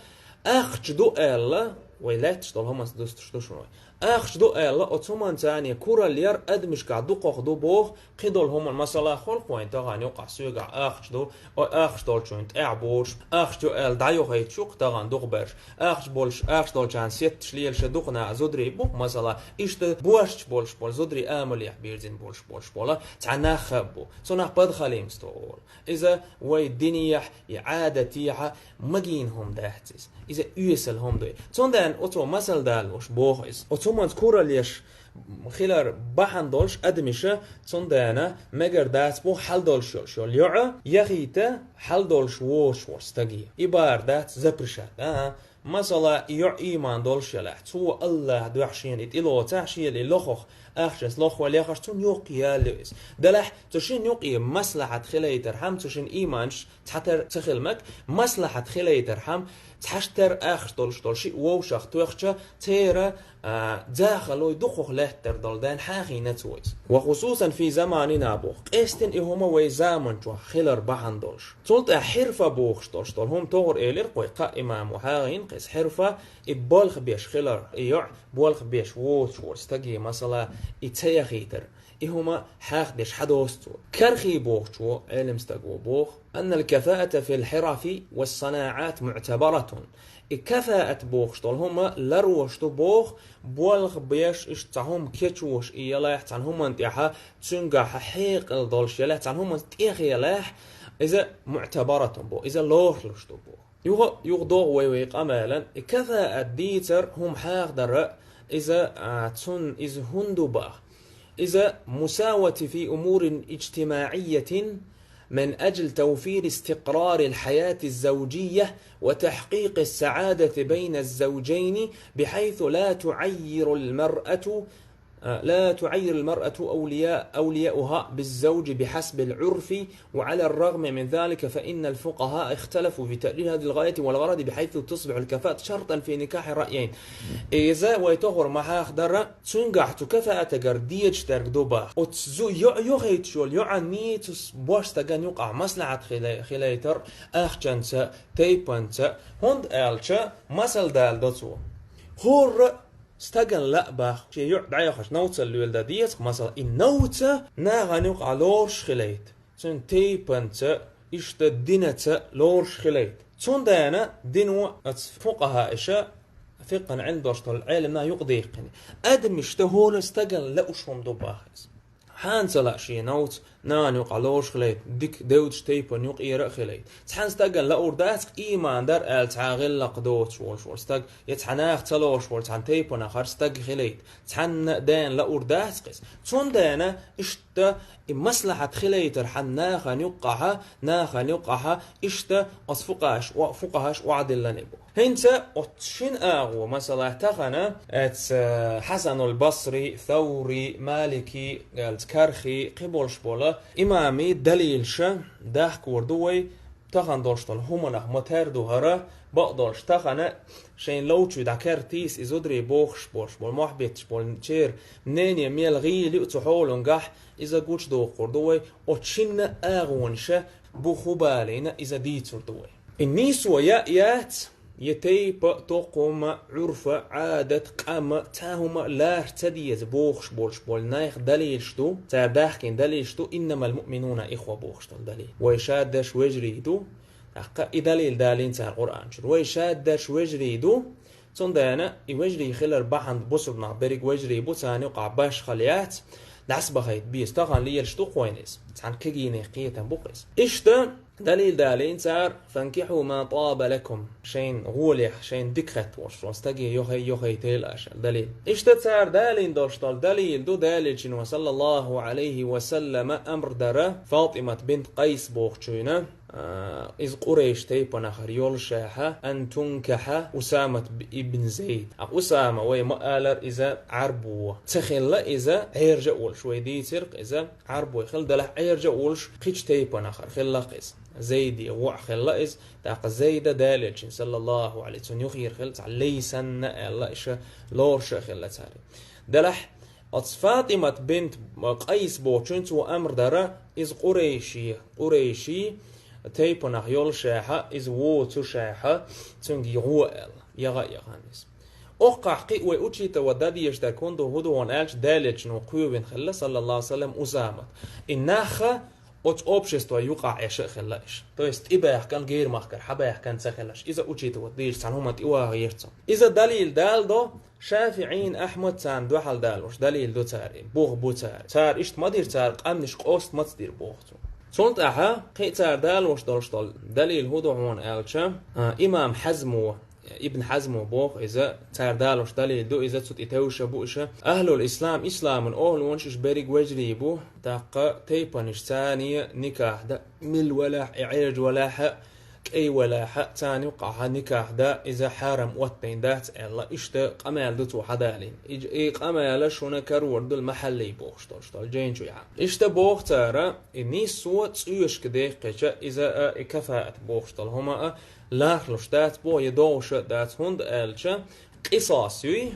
ахча ду аьлла, вай лаьтташ долу хӀуманца дустуш ду шуна вай. Ахча ду аьлла, оцу хӀуманца царна куралла яр адамашкахь дукхах ду боху, кхидолу хӀуманна, масала, хуьлу-кх вайн тахана юкъахь соьгахь ахча ду, ой, ахча долчунна тӀаьхьа боцуш, ахча ю аьлла дӀайохуьйтуш ю-кх тахана дукхахберш. Ахча болуш, ахча долчарна сетташ лелаш дукха нах зударий бу-кх, масала, иштта бошча болуш болу, зударий амалехь бирзина болуш болуш болу цхьа нах а бу. Цунах подхалимство олу. Иза вай динехь, и Ӏадатехь магийна хӀума дац иза. Иза оьсала хӀума ду. Цундела оцо масал далош боху иза. Оцу хӀуманца куралла еш хилар бахьана долуш адамаша, цундела мегар дац боху хьал долуш йолуш йолу йоӀ яхийта хьал долуш воцуш волу стаге. И бара дац запрещать, а? Масала, и йоӀ ийман долуш елахь, цо АллахӀ дуьхьа шена и тӀелоцахь, шена и лохах, ахчанца лохвала яхаш, цунна юккъе ял ю иза. Делахь, цу шина юккъе маслахьат хилийтархьама, цу шина ийманаш цхьатера ца хила мега, маслахьат хилийтархьама, цхьаштера ахча долуш долу шиъ вовшах тоьхча, церан, а, захалой дукхах лаьттар долу дайн хьахийна цо иза. «وخصوصا في زماننا» боху, къестина и хӀума вай заман чохь хилар бахьана долуш. Цул тӀаьхьа хьирфа бохуш долуш долу хӀума тохара элира-кх вай, кхаа имамо хьагӀийна-кх иза, хьирфа, и болх беш хилар, и йоӀ болх беш воцуш волу стаге, масала, и ца яхийтар. И хӀума хьахдеш хьадоссу цо. Кархи бохучо, Ӏелам стаг ву боху: «أن الكفاءة في الحرف والصناعات معتبرة И кафаат бохуш долу хӀума ларош ду боху, болх беш, иштта цхьа хӀума кечвош и ялахь, цхьана хӀуманна тӀехьа цуьнгахь хьекъал долуш ялахь, цхьана хӀуманна тӀех ялахь, иза муътабаратун боху, иза лоруш ду боху. Юха, юха догӀу вай вай къамелан, и кафаат дийцар хӀума хьахадара, иза, а, цунна иза хӀунда ду баха. Иза مساواة في أمور اجتماعية من أجل توفير استقرار الحياة الزوجية وتحقيق السعادة بين الزوجين، بحيث لا تعير المرأة، آه، لا تعير المرأة أولياء، أولياؤها بالزوج بحسب العرف، وعلى الرغم من ذلك فإن الفقهاء اختلفوا في تقدير هذه الغاية والغرض، بحيث تصبح الكفاءة شرطا في نكاح الرأيين. Иза вай тохур ма хьахадара, цуьнгахь цу кафаатагара дезаш дерг ду баха. Оцу зу йо-, йохуьйтуш йолу йоӀан нийсо бош стагана юкъахь маслахьат хилай-, хилайтар ахчанца, тайпанца, хӀунда аьлча, масал даладо цо. ХӀора стагана лаа баха, шен йоӀ дӀаяхаш новцалла лело дан деза, масала, и новца нахана юкъахь лоруш хилайта. Цуьнан тайпанца, иштта динаца лоруш хилайта. Цундела дино оцу фукъахаиша, фикъхьан Ӏилма долуш долу Ӏеламнаха юкъадаьккхина. Адамашна хӀора стагана лууш хӀума ду баха иза. Хьанна ца лаа шен новца нахана юкъахь лоруш хилайта, дика девдачу тайпана юкъера а хилайта. Цхьана стагана луур дац-кх, ийман дара аьлла цхьа гӀиллакх доцуш волуш волу стаг, я цхьа наха ца лоруш волу цхьана тайпанах хӀара стаг хилайта. Цхьанна а дена луур дац-кх иза. Цундела иштта и маслахьат хилайтар хьан нахана юккъахьа, нахана юккъахьа, иштта оцу фукъахаш, о-, фукъахаш охьадиллина бу. ХӀинца оцу шина агӀо, масала, тахана, эца Хьасанул Басри, Саври, Малики, аьлла Кархи, кхин болуш болу имамийн далилша дахкор ду вай, тахана долуш долу хӀуманах ма тера ду хӀара, бакъдолуш тахана шайн ловчуьй дӀакертийса и зударий бохуш болуш болу, мохь бетташ болу черан мнение мел гӀийла ю цу хьолангахь, иза гучудоккхур ду вай, оцу шинна агӀонаш бу хӀун балийна, иза дийцур ду вай. И нийсо яа яц, я тайпа, токхума, Ӏурфа, Ӏадат, къама, цхьа хӀума лара ца деза бохуш болуш болу нехан далилаш ду, цара дахкийна далилаш ду, «Иннамал муъминуна ихва» бохуш долу далил. Вай шадерш вежарий ду, тӀаккха и далил далийна цара Къуръан чуьра. Вай шадерш вежарий ду, цундела и вежарий хилар бахьана бусурнах берриг вежарий бу, царна юкъахь башхалла яц, дӀасабахийта беза. Тахана лелаш ду-кх вайна иза. Цхьана кегийнийн кхетам бу-кх иза. Иштта, далил далийна цара: «Фанкихьу ма таба лакум». Шайна гӀолехь, шайна дика хетта волуш волу стаге йохай-, йохайтайла аша, далил. Иштта цара далийна долуш долу далил ду, Делан Элчано, саллаллаху Ӏалайхи ва саллама, амр дара Фатимат бинт Къайс бохучуьйна, а, иза Къурайш тайпанахара йолушехьа, «ан тункахьа Усамат б-, ибн Зайд». А Усама вай ма аллара, иза Ӏарбо ца хилла, иза Ӏаьржа а волуш, вай дийцира-кх иза, Ӏарбой хилла, делахь Ӏаьржа а волуш, кхечу тайпанахара хилла-кх иза. Зайде воӀ хилла иза, тӀаккха Зайда Делан Элчанна, саллаллаху Ӏалайхи, цунна юххера хилла цхьа лей санна аьлла, иша лоруш а хилла цара. Делахь оцу Фатимат бинт Къайс бохучуьнца цо амр дара, иза къурайши, къурайши тайпанах йолушехьа, иза воцушехьа, цуьнга гӀо аьлла, яха а яхана иза. Оккхахь кхин а вай учитывать дан дезаш дерг хӀун ду, хӀун ду хьуна аьлча, Делан Элчано кхоьвина хилла, саллаллаху Ӏалайхи ва саллам, Усамат. И нах оцу общество юкъахь Ӏеша а хилла иша. То есть тӀебаьхкан, гермахкара хьабаьхкан ца хилла иша. Иза учитывать дийша цхьана хӀуманна тӀе вагӀа гӀерта цо. Иза далил даладо, ШафиӀийн, Ахьмад царна дуьхьал далош далил ду цара, бух бу цара. Цара иштта ма дира, цара къаьмнаш къоста маца дира боху цо. Цул тӀаьхьа кхин а цара далош долуш долу далил хӀун ду хьуна аьлча, а, имам Хьазмо, Ибн Хьазмо боху иза, цара далош далил ду иза, цу тӀе тевжа бу иша. Ахьлул ислам, исламан охӀлонаш иша берриг вежарий бу, тӀаккха тайпанаш царна никахь дан, мила валахь, и Ӏаьржа валахь а, кӀай валахь а, царна юккъахьа никахь дан, иза хьарам оттайн дац аьлла, иштта къамел ду цо хьадалийна. И, и къамела шуна карор ду махьаллий бохуш долуш долу жайна чу яхьа. Иштта боху цара, и нийсо цӀоьшка дехкича, иза а, и кафаат бохуш долу хӀума а, лархлуш дац боху, я догӀуш а дац, хӀунда аьлча, къисас юй,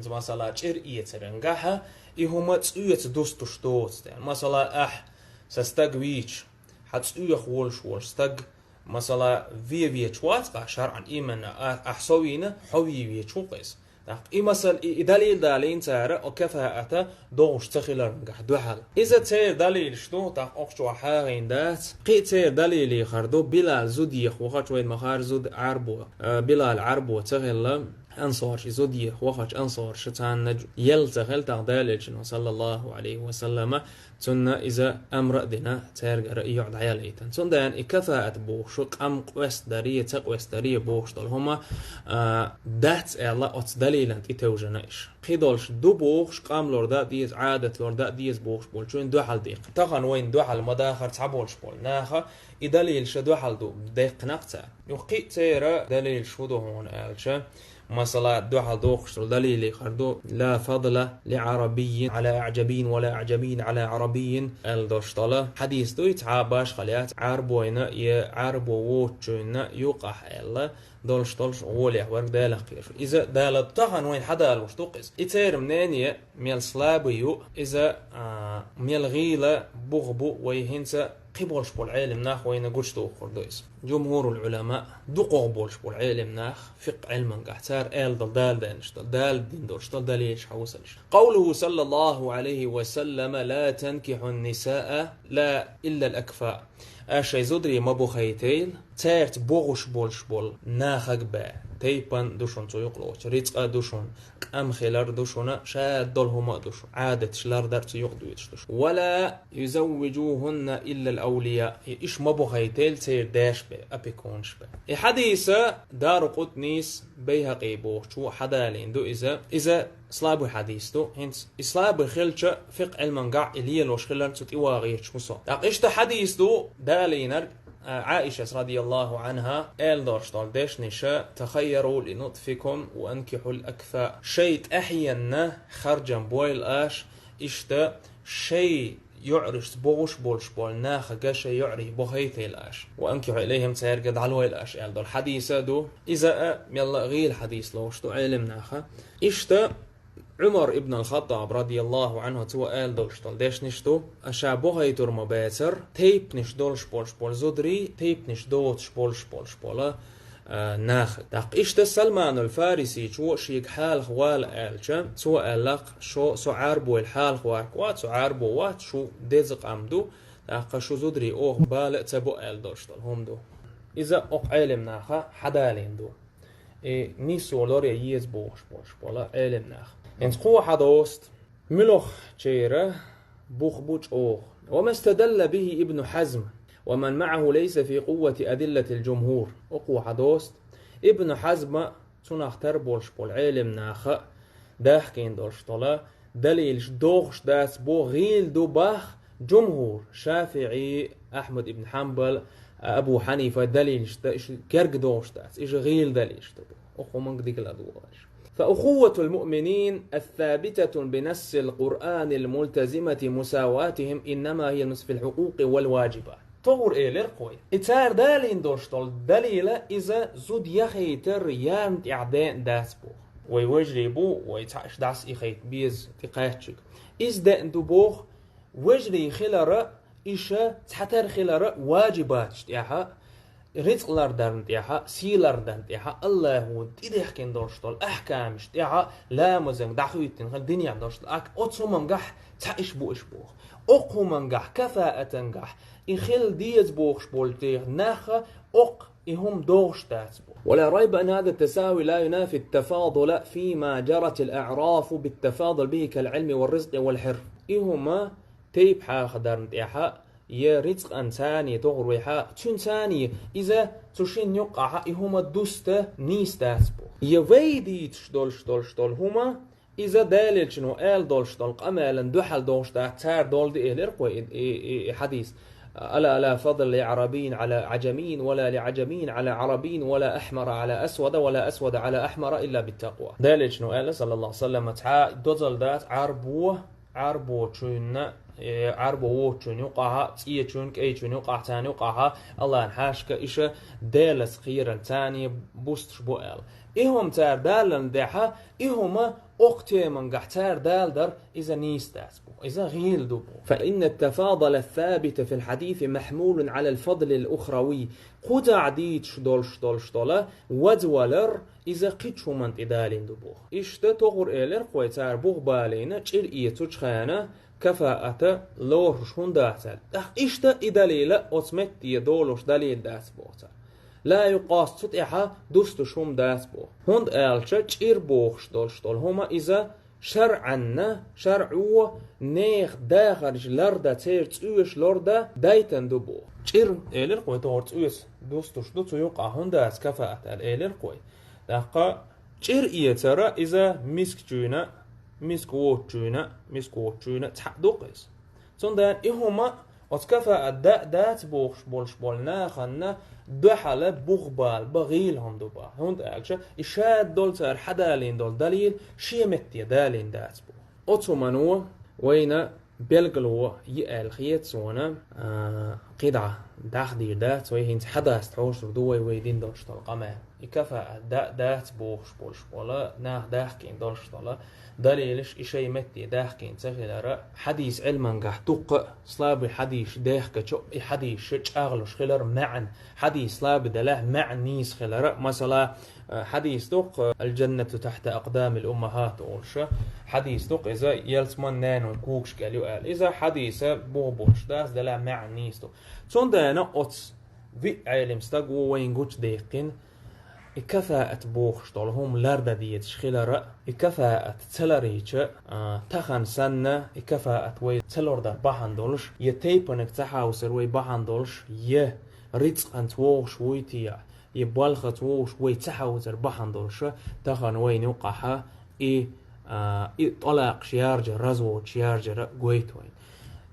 масала, чӀир эцаран гахьа, и хӀума цӀоьца дустуш доцу тӀе. Масала, ахь сан стаг вийча, хьан цӀоьха волуш волу стаг, масала, вен вечу вац-кх ахь шарӀан, именно, а-, ахь со вийна, хьо вен вечу ву-кх иза. ТӀаккха и масал, и, и далил далийна цара о кафаата догӀуш ца хиларнгахь дуьхьал. Иза церан далилаш ду, тӀаккха окху чохь хьагӀийна дац. Кхин а церан далилехар ду, Билал зуда еха вахача, вайн ма-хаьара зуда Ӏарбо, а, Билал Ӏарбо ца хилла, ансорша зуда еха вахача ансорша царна елла ца хилла, тӀаккха Далелчано, саллаллаху Ӏалайхи ва саллама, цунна иза амра а дина, цаьргара и йоӀ дӀаялийтина. Цундела и кафаат бохуш, къам къоьстадаре, ца къоьстадаре бохуш долу хӀума, а, дац аьлла, оцу далилан тӀе тевжина иша. Кхин долуш ду бохуш, къам лор дан а деза, Ӏадат лор дан а деза бохуш болчун дуьхьал деккха. Тахана вайна дуьхьал ма дахара цхьаболуш болу наха, и далил ша дуьхьал ду, деккхинакх цара. Юха кхин а церан далилаш хӀун ду хьуна аьлча, масала, дуьхьал дохуш долу далилехар ду: «لا فضل لعربي على أعجمي ولا أعجمي على عربي», аьлла долуш долу хьадис ду, и цхьа башхалла яц, Ӏарбойна я Ӏарбо воцучуьнна юкъахь аьлла, долуш долуш гӀолехь верг Далах кхераш. Иза Дала тахана вайна хьадалуш ду-кх иза. И церан мнение мел слабый ю, иза, а, мел гӀийла бух бу, вай хӀинца кхин болуш болу Ӏелам нах вайна гучудухур ду иза. Джумхурул Ӏулама, дукхагӀа болуш болу Ӏелам нах, фикъхӀ Ӏилмангахь, цара аьлла долу Дала даьннаш долу, Дала дина долуш долу далилаш хьовсалаш. قوله صلى الله عليه وسلم: «لا تنكحوا النساء لا إلا الأكفاء». Аш шайн зударий ма бухайтайла, цаьрца богӀуш болуш болу нахаг бен. Тайпан ду шуна цу юкъалоцу, рицкъа ду шуна, къам хилар ду шуна, шадолу хӀума а ду шуна, Ӏадаташ лардар цу юкъа доьдуш ду шуна. «ولا يزوجوهن إلا الأولياء». Иша ма бухайтайла церан деш бен, опекунаш бен. И хьадиса Дару Къутнис, Байхьакъи бохучо хьадалийна ду иза. Иза слабый хьадис ду. ХӀинца и слабый хилча, фикъхӀ Ӏилмангахь и лелош хиларна цу тӀе вагӀийрча хӀусо. ТӀаккха иштта хьадис ду далийнарг, а, Ӏаишас, радияллаху Ӏанха, аьлла долуш долу дешниша: «تخيروا لنطفكم وأنكحوا الأكفاء». Шайн тӀаьхьенна харжам бойла аш, иштта шайн йоӀарашца богӀуш болуш болу нахага шайн йоӀарий бухайтайла аш. «وأنكحوا إليهم», цаьрга дӀалойла аш, аьлла долу хьадиса ду. Иза а мелла а гӀийла хьадис лоруш ду Ӏелам наха. Иштта Ӏумар ибн ал-Хаттаб, радияллаху Ӏанху, цо аьлла долуш долу дешнаш ду: «Ша бухайтур ма бацара, тайпанаш долуш болуш болу зударий, тайпанаш доцуш болуш болуш болу, а, нахаг». ТӀаккха иштта Салманул Фарисичо шега хьалха вала аьлча, цо аьлла-кх: «Шо, со Ӏарбойла хьалха варг вац, со Ӏарбо вац, шу деза къам ду, тӀаккха шу зударий оха бала а ца бо», аьлла долуш долу хӀума ду. Иза окху Ӏелам наха хьадалийна ду. И нийсо лоръян еза бохуш болуш болу Ӏелам нах. ХӀинца кхо хьадоста, муьлхачеран бух бу чӀогӀа. «وما استدل به ابن حزم ومن معه ليس في قوة أدلة الجمهور». Кхо хьадоста, Ибн Хьазма, цунах тар болуш болу Ӏелам наха дахкийна долуш долу далилаш дохуш дац бо гӀийла ду бах джумхур, ШафиӀи, Ахьмад ибн Хьанбал, Абу Хьанифа далилаш да, иша герга дохуш дац, иша гӀийла далилаш да. Оха хӀуманга дика ладугӀалаш. «فأخوة المؤمنين الثابتة بنص القرآن الملتزمة مساواتهم إنما هي النص في الحقوق والواجبات». ТогӀур элира кхой. И цара далийна долуш долу далила иза зуда яхийтар ярна тӀехь деана дац боху. Вай вежарий бу, вай цхьаъ иша дӀасаихайта беза тӀекхаьччиг. Иза деана ду боху, вежарий хилара, иша цхьатар хилара ваджибаташ тӀехьа, рицкъ лардарна тӀехьа, сий лардарна тӀехьа, Аллахо тӀедехкина долуш долу ахкамаш тӀехьа, ламазанга дӀахуьйттина хила динехь долуш долу, ак-, оцу хӀумангахь цхьаъ иша бу иша боху. Окху хӀумангахь, кафаатангахь, и хила деза бохуш болчу наха оккха и хӀума догӀуш дац бо. «ولا ريب أن هذا التساوي لا ينافي التفاضل فيما جرت الأعراف بالتفاضل به كالعلم والرزق والحرف». И хӀума тайпа хьахадарна тӀехьа, я рицкъан цани, тохур вай хьа, цуьнан цани, иза цу шинна юккъахьа и хӀума дуста нийса дац бо. Я вай дийцуш долуш долуш долу хӀума, иза Далелчано аьлла долуш долу къамелан дуьхьал догӀуш дац, цара долу ди элира кхой и, и, и, и хьадис. «ألا لا فضل لعربي على عجمي ولا لعجمي على عربي ولا أحمر على أسود ولا أسود على أحمر إلا بالتقوى». Далелчано аьлла, саллаллаху алейхи ва саллям, цхьа дозалла дац Ӏарбо, Ӏарбочуьнна Э, Ӏарбо вочун юкъахьа, цӀечун, кӀайчун юкъахьа, царна юкъахьа, Аллахьан хьаьшка иша Делас кхеран царна бусташ бу аьлла. И хӀума цара даллан дехьа, и хӀума окх темангахь цара далдар, иза нийса дац бу. Иза гӀийла ду бу. فإن التفاضل الثابت في الحديث محمول على الفضل الأخروي. Кхузахь дийцаш долуш долуш дола вазвалар, иза кхичу хӀуманна тӀе далийна ду бу. Иштта тохур элира кхой цара бух балийна, чӀир эцучу хана, кафаата лоруш хӀунда дац аьлла. ТӀаккха иштта и далийла оцу метте долуш далийла дац боху цара. Ла юкъас цу тӀехьа дустуш хӀума дац боху. ХӀунда аьлча чӀир бохуш долуш долу хӀума иза шарӀанна, шарӀо нехан дахарш ларда, церан цӀоьш лорда дайтан ду боху. ЧӀир элира кхой тохур цӀоьс дустуш ду, цу юкъа хӀунда дац кафаат аьлла элира кхой. ТӀаккха чӀир эцара иза мискачуьйна, миска воцучуьйна, миска воцучуьйна цхьаъ ду-кх иза. Цундела и хӀума оцу кафаат да а дац бохуш болуш болу наханна дуьхьала бух бала бан гӀийла хӀума ду бан. ХӀунда аьлча и шада долу цара хьадалийна долу далийла шен метте далийна дац боху. Оцу хӀумано вайна белгало йи аьлла хета суна, а, кхидӀа дахдийр дац, вай хӀинца хьадаста хьошур ду вай, вай дин долуш долу къамел. И кафаат да а дац бохуш болуш бола, нах дахкийна долуш дола далилаш и шайн метте дахкийна ца хилара, хьадис Ӏилмангахь дуккха а слабый хьадисаш дехкачу, и хьадисаш чӀагӀлуш хилар маьӀна. Хьадис слабый делахь, маьӀна нийса хилара, масала, Э, хьадис ду-кх, «Аль-джаннату тахьта акъдамил уммахат», олуш. Хьадис ду-кх, иза ялсаман ненан когаш кӀел ю аьлла. Иза хьадиса боху болуш дац, делахь маьӀна нийса ду. Цундела оцу виъ Ӏелим стаг ву вайна гучудеккхина, и кафаат бохуш долу хӀума лардан дезаш хилара, и кафаат ца ларийча, а, тахана санна, и кафаат вай ца лордар бахьана долуш, я тайпаниг ца хьовсар вай бахьана долуш, я рицкъанца вогӀуш вуй те, и балхаца вовш вай ца хьовзар бахьана долуша, тахана вайна юкъахьа и, а, и тӀалакъаш яржар, разводаш яржара гойту вайна.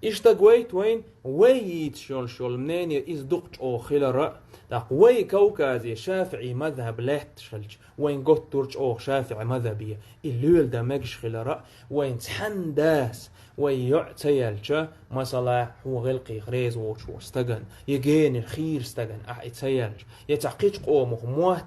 Иштта гойту вайна, вай йийцаш йолуш йолу мнение иза дукха чӀогӀа хилара а, тӀаккха вай Кавказе шафиӀий мазхьаб лаьтташ хилча, вайна готтур чӀогӀа шафиӀий мазхьабе и лоьла дан мегаш хилара а, вайна цхьаьна дас, вай йоӀ ца яьлча, масала, хьо гӀиллакхех реза воцуш волу стагана, я генара хийра стагана ахь и ца яьлча, я цхьа кхечу къомах мотт,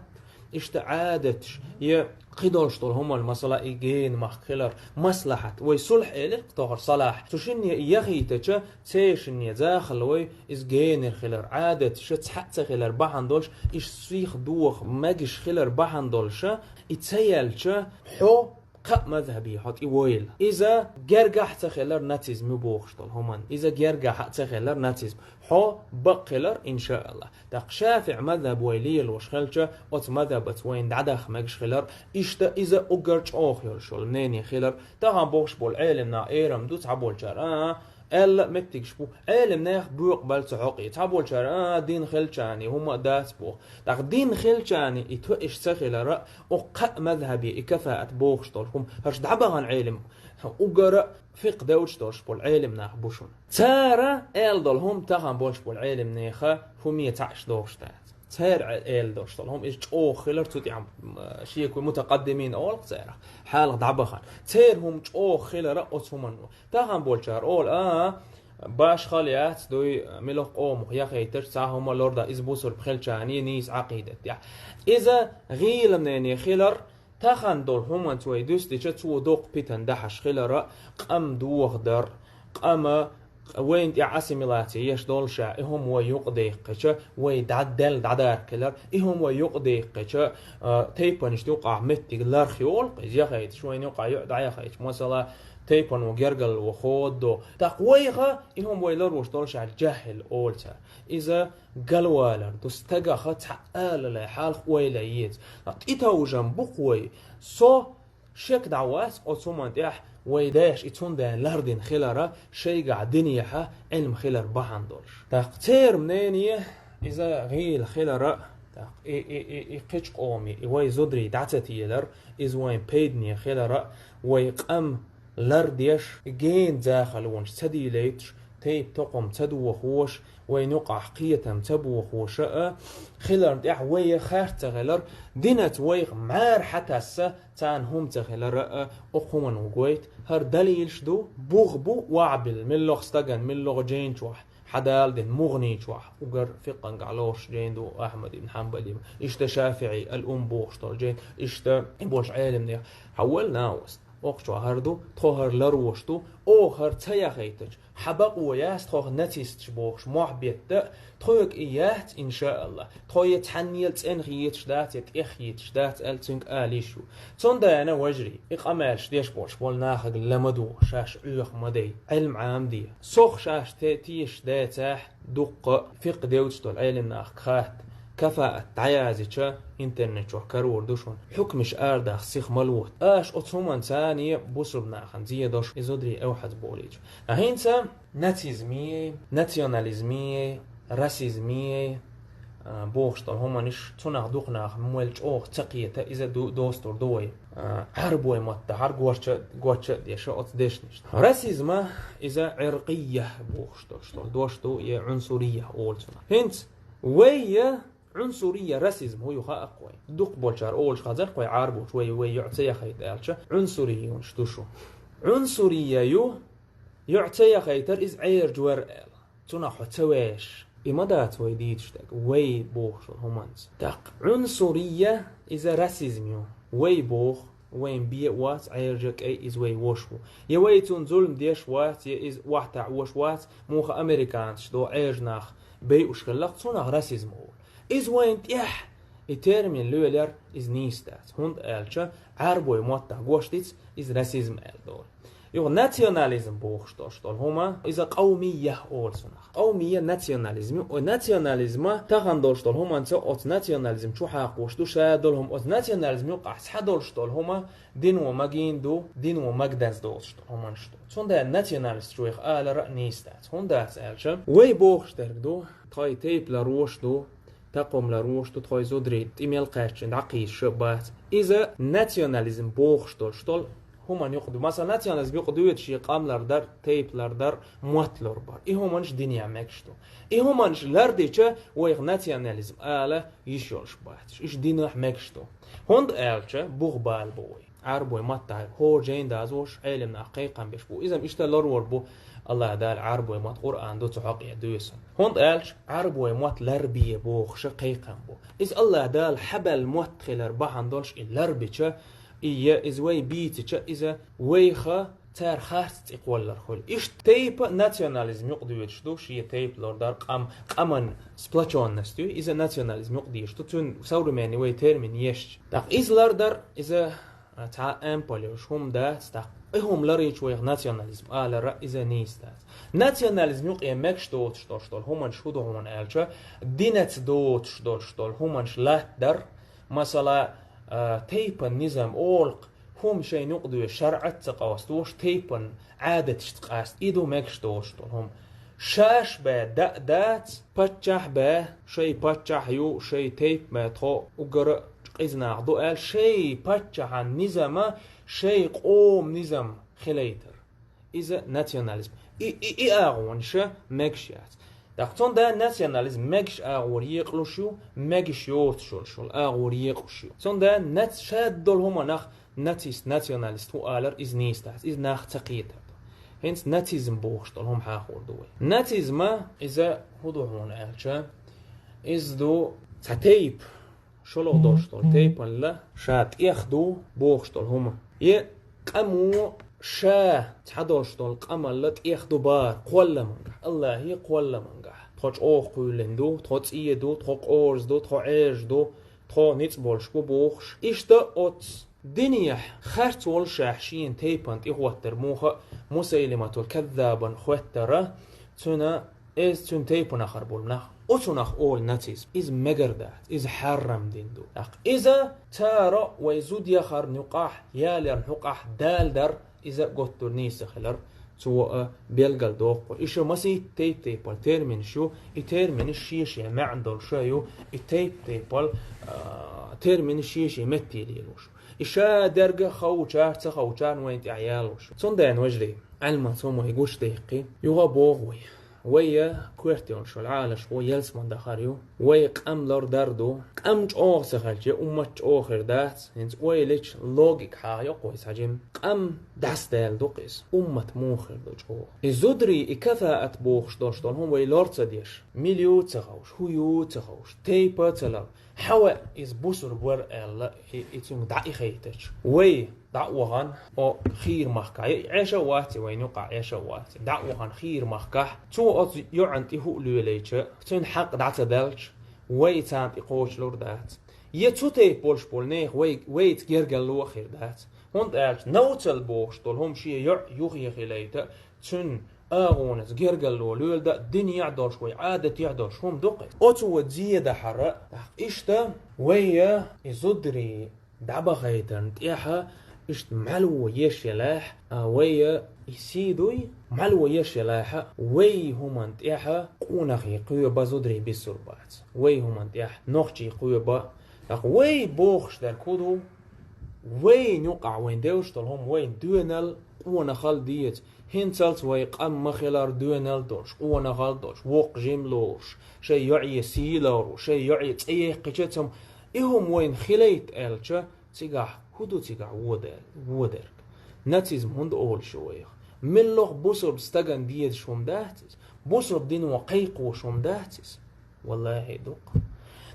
иштта Ӏадаташ, я кхидолуш долу хӀуманна, масала, и гена махка хилар, маслахьат, вай сулхь элира тохара салахь. Цу шинне и яхийтача, церан шинне захалла вай, иза генара хилар, Ӏадаташа цхьаъ ца хилар бахьана долуш, иштта сих доха мегаш хилар бахьана долуша, и ца яьлча, хьо кхаа мазхьабе хьо тӀе войла. Иза гергахь ца хилар нацизм ю бохуш долу хӀуманна. Иза гергахь а ца хилар нацизм. Хьо бакъ хилар, иншааллах. ТӀаккха шафиӀ мазхьаб вай лелош хилча, оцу мазхьабаца вайна дӀадаха мегаш хилар, иштта иза уггар чӀогӀа йолуш йолу мнение хилар. Тахана бохуш болу Ӏелам нах эрам ду, цхьаболчара, а, аьлла а меттигаш бу. Ӏелам нехан боькъу бала ца хьокъе. Цхьаболчара, а, дин хилчани, хӀума а дац боху. ТӀаккха дин хилчани и тоьаш ца хилара, окху кхаа мазхьабе и кафаат бохуш долу хӀума, хӀорш дӀабахана Ӏелам, угара фикъ девдаш долуш болу Ӏелам нах бу шуна. Цара аьлла долу хӀума тахана болуш болу Ӏелам неха хӀуме цхьаъш дохуш дац. Цара аьлла долуш долу хӀума иза чӀогӀа хилар цу тӀехь, м, шеко мутакъаддимин олу церах, хьалха дӀабахана. Церан хӀума чӀогӀа хилара оцу хӀуманна. Тахана болчара олу, а, башхал яц дуй, милох къомах яхийташ, цхьа хӀума лорда, иза бусурба хилчани нийса Ӏакъидат яхь. Иза гӀийла мнение хилар, тахана долу хӀуманца вай дуьстича, цо доккха питан дахьаш хилара, къам дохадар, къама вайна тӀехь ассимиляция еш долуша, и хӀума вай юкъадеккхича, вай дӀа-, дел дӀадаркхилар, и хӀума вай юкъадеккхича, а, тайпанаш юкъахь меттиг ларх йолу, иза яхийташ вайна юкъахь йоӀ дӀаяхийташ, масала, тайпано гергарло ходо. ТӀаккха вайха, и хӀума вай ларош долуш аьлла, жахӀил олу цара. Иза галвалар ду, стагаха цхьа алале хьалха ойла еза. ТӀетовжам бу-кх вай. Со шек дӀавац оцу хӀуманна тӀехь, вай дайша и цундела лардина хилара, шайгахь динехьа Ӏилма хилар бахьана долуш. ТӀаккха церан мнение, иза гӀийла хилара, тӀаккха и, и, и, и кхечу къоме, и вай зударий дӀа ца телар, иза вайн пайдане хилара, вай къам лардеш, гена захалонаш ца дийлайташ, тайп-токхам ца дохош, Вайна юкъахь кхетам ца бохоша а, хиларна тӀехь вай харц ца хилар, динаца вайх мара хьатасса, царна хӀума ца хилар а, оцу хӀуманна ву гойту. ХӀара далилаш ду, бух бу, ваӀбил, миллох стаган, миллох жейн чохь, хьан Дала дина мугӀни чохь, угар фикъхангахь лоруш жейн ду Ахьмад ибн Хьанбали, иштта ШафиӀи, ал-Ум бохуш долу жейн, иштта и болуш Ӏелимнех. Хьан вал наост? Окху чохь хӀара ду, тхо хӀара ларвош ду, оха хӀара ца яхийтача, хьан бакъо яц тхох нацисташ бохуш, мохь бетта а, тхоьга и яц, иншааллах. Тхо я цхьаннел цӀена хеташ дац, я тӀех хеташ дац, аьлла цуьнга ала йиш ю. Цундела, вежарий, и къамелаш деш болуш болу нахага ла ма ду, шаьш Ӏоьху ма дай, Ӏилма Ӏамаде. Сох шаьш те-, тешаш дацахь, дуккха фикъхӀ девзаш долу Ӏелимнахка хатта, кафаат дӀаяздича, интернет чохь карор ду шуна. Хьукмаш арадахьа сиха ма лота. Аша оцу хӀуманца бусурба нахана зен до шу, и зударий эвхьаза болийча. А хӀинца нацизме, национализме, расизме, а, бохуш долу хӀуманаш, цунах дукха нах мел чӀогӀа ца кхета, иза ду-, достур ду вай. А, Ӏарбой маттахь, гоча, гоча а деша оцу дешнашна. Расизма, иза Ӏиркъия бохуш долуш долу дош ду, я Ӏунсурия олу цунах. ХӀинца вай я Ӏунсурия, расизм хӀу ю хаьа-кх вай. Дукха болчара олуш хазар-кх вай, Ӏарбош вай, вай йоӀ ца яхайта аьлча, Ӏунсурия юнаш ду шу. Ӏунсурия ю, йоӀ ца яхайтар, иза Ӏержа вар аьлла. Цунах хьо ца веш. И ма дац вай дийцуш дерг, вай бохуш долу хӀуманца. ТӀаккха Ӏунсурия, иза расизм ю. Вай боху, вайн бен а вац, Ӏержа кӀай, иза вай воша ву. Я вай цунна зулам деш вац, я иза охьатаӀош вац, муха американцаш до Ӏержа нах байуш хиллакх, цунах расизм олу. Иза вайна тӀехь и термин лоьлуьйтур, иза нийса дац. ХӀунда аьлча Ӏарбой маттахь гочдича, иза расизм аьлла долу. Юха национализм бохуш долуш долу хӀума, иза къавмия олу цунах. Къавмия национализм ю. Ой, национализма тахана долуш долу хӀуманца оцу национализм чу хьакхош ду, ша долу хӀума оцу национализм юкъахь схьадолуш долу хӀума дино магийна ду, дино магадаза доцуш долу хӀуманаш ду. Цундела националист чу вайх алара а нийса дац. ХӀунда дац аьлча, вай бохуш дерг ду, тхайн тайпа ларвош ду, такхом ларвош ду, тхайн зударий тӀе мел кхаьччина дӀакхийсуш а бац. Иза национализм бохуш долуш долу хӀуманна юкъа ду. Масала, национализм юкъа дуьйцу шен къам лардар, тайпа лардар, мотт ларбар. И хӀуманаш динехь мегаш ду. И хӀуманаш лардича, вайх национализм ала йиш йолуш бац. Уьш динехь мегаш ду. ХӀунда аьлча, бух бала бу вай. Ӏарбой маттахь хӀора жайна дазош, Ӏелам нах кхайкхам беш бу. Иза-м иштта ларвар бу, АллахӀ Дала Ӏарбой мотт Къуръан ду цу хьокъехь доьсу. ХӀунда аьлча Ӏарбой мотт ларбе бохуша кхайкхам бу. Иза АллахӀ Дала хьабаьлла мотт хилар бахьана долуш и ларбича, и я иза вай бийцича, иза вайха цара харц цӀе кхоллар хуьлу. Иштта тайпа национализм юкъа доьдуш ду, шен тайпа лардар, къам, къаман сплочённость ю, иза национализм юкъа дийш ду, цуьнан современный вай термин ешча. ТӀаккха иза лардар, иза а, цхьа а ампал йолуш хӀума дац, тӀаккха и хӀума ларийча вайх национализм алара, иза нийса дац. Национализм юкъе мегаш доцуш долуш долу хӀуманаш хӀу ду хьуна аьлча, динаца доцуш долуш долу хӀуманаш латтадар, масала, а, тайпан низам олу-кх, хӀума шайна юкъа доьшу шарӀаца ца къастош, тайпан Ӏадаташца къаста, и ду мегаш доцуш долу хӀума. Шаьш бен даа дац, паччахь бен, шайн паччахь ю, шайн тайпа бен тхо уггар а къиза нах ду аьлла, шайн паччахьан низама, шайн къоман низам хилийтар. Иза национализм. И, и, и агӀонаш мегаш яц. ТӀаккха цундела национализм мегаш агӀор екъалуш ю, мегаш йоцуш йолуш йолу агӀор екъалуш ю. Цундела нац-, шадолу хӀуманах нацист, националист хӀу алар, иза нийса дац, иза нах ца кхетар ду. ХӀинца нацизм бохуш долу хӀума хьахор ду вай. Нацизма иза хӀу ду хьуна аьлча, иза ду цхьа тайпа, шолгӀа долуш долу тайпанна ша тӀех ду бохуш долу хӀума. Е къамо ша цхьа долуш долу къамалла тӀех ду бара кхолламангахь, АллахӀе кхолламангахь. Тхо чӀогӀа кхоьллина ду, тхо цӀе ду, тхо къорза ду, тхо Ӏежа ду, тхо ницкъ болуш бу бохуш. Иштта оцу динехь харц волушехь шена тайпана тӀехӀоттар муха а Мусайлиматул Каззабан хоттара, цуьнан, иза цуьнан тайпанахара болу нах. Оцунах олу нацизм. Иза мегар дац, иза хьарам дин ду. ТӀаккха иза цара вай зуда яхарна юкъахь, яларна хьукъахь далдар, иза готтур нийса хилар, цо а белгал доккху. И ша масийтта тайп-тайпал терминаш ю, и терминаш шен-шен маьӀна долуш ю, и тайп-тайпал, а, терминаш шен-шен метте лелош. И ша дерга ховчар, ца ховчарна вайн тӀехь ялош. Цундела, вежарий, Ӏилманца хӀумай гуш дайккхи, юха боху вай. Вай я коьрта йолуш йолу Ӏалашо ялсаман дахар ю. Вай къам лар дар ду. Къам чӀогӀа ца хилча, уммат чӀогӀа хир дац. ХӀинца ойла йича, логика хьаха йоккхуй цхьа жима. Къам дӀасадаьлла ду-кх иза. Уммат муха хир ду чӀогӀа? И зударий, и кафаат бохуш долуш долу хӀума вай лор ца деш, мила ю ца ховш, хӀун ю ца ховш, тайпа а ца лар. Хьан ваьа иза бусурба вара аьлла, и, и цуьнга дӀа и хайтача. Вай дӀа а вахана, о, хийра махкахь, и Ӏеша а вац, и вайна юкъахь Ӏеша а вац, дӀа а вахана хийра махкахь, цо оцу йоӀана тӀе хӀуъа лелайча, цуьнан хьакъ дӀа ца даьлча, вай царна тӀе кхочур дац. Я цу тайпа болуш болу нехан вай, вайца гергарло а хир дац. ХӀунда аьлча, навцал бохуш долу хӀума шен йоӀ юххе хилийта, цуьнан агӀонца гергарло лелда а, динехь а долуш, вай Ӏадатехь а долуш хӀума ду-кх иза. Оцо зен дахьара, тӀаккха иштта вай я и зударий дӀабахийтарна тӀехь, иштта мӀаьло еш елахь, а вай я и сий дуй, мӀаьло еш елахь, вай хӀуманна тӀехь къонахий кхоьба, зударий бисур бац. Вай хӀуманна тӀехь нохчий кхоьба. ТӀаккха вай бохуш дерг хӀун ду? Вайна юкъахь вайн девзаш долу хӀума вайна доьналла, къонахалла деза. ХӀинцалц вай къам ма хилара доьналла долуш, къонахалла долуш, воккха жима лоруш, шайн йоӀе сий лоруш, шайн йоӀе цӀе яьккхича а ца ма. И хӀума вайна хилийта аьлча, цигахь хӀун ду цигахь вода-, водарг? Нацизм хӀунда олуш ю вайх? Меллох бусурба стагана дезаш хӀума дац иза? Бусурба дино кхайкхош хӀума дац иза? Валлахьи, дукха.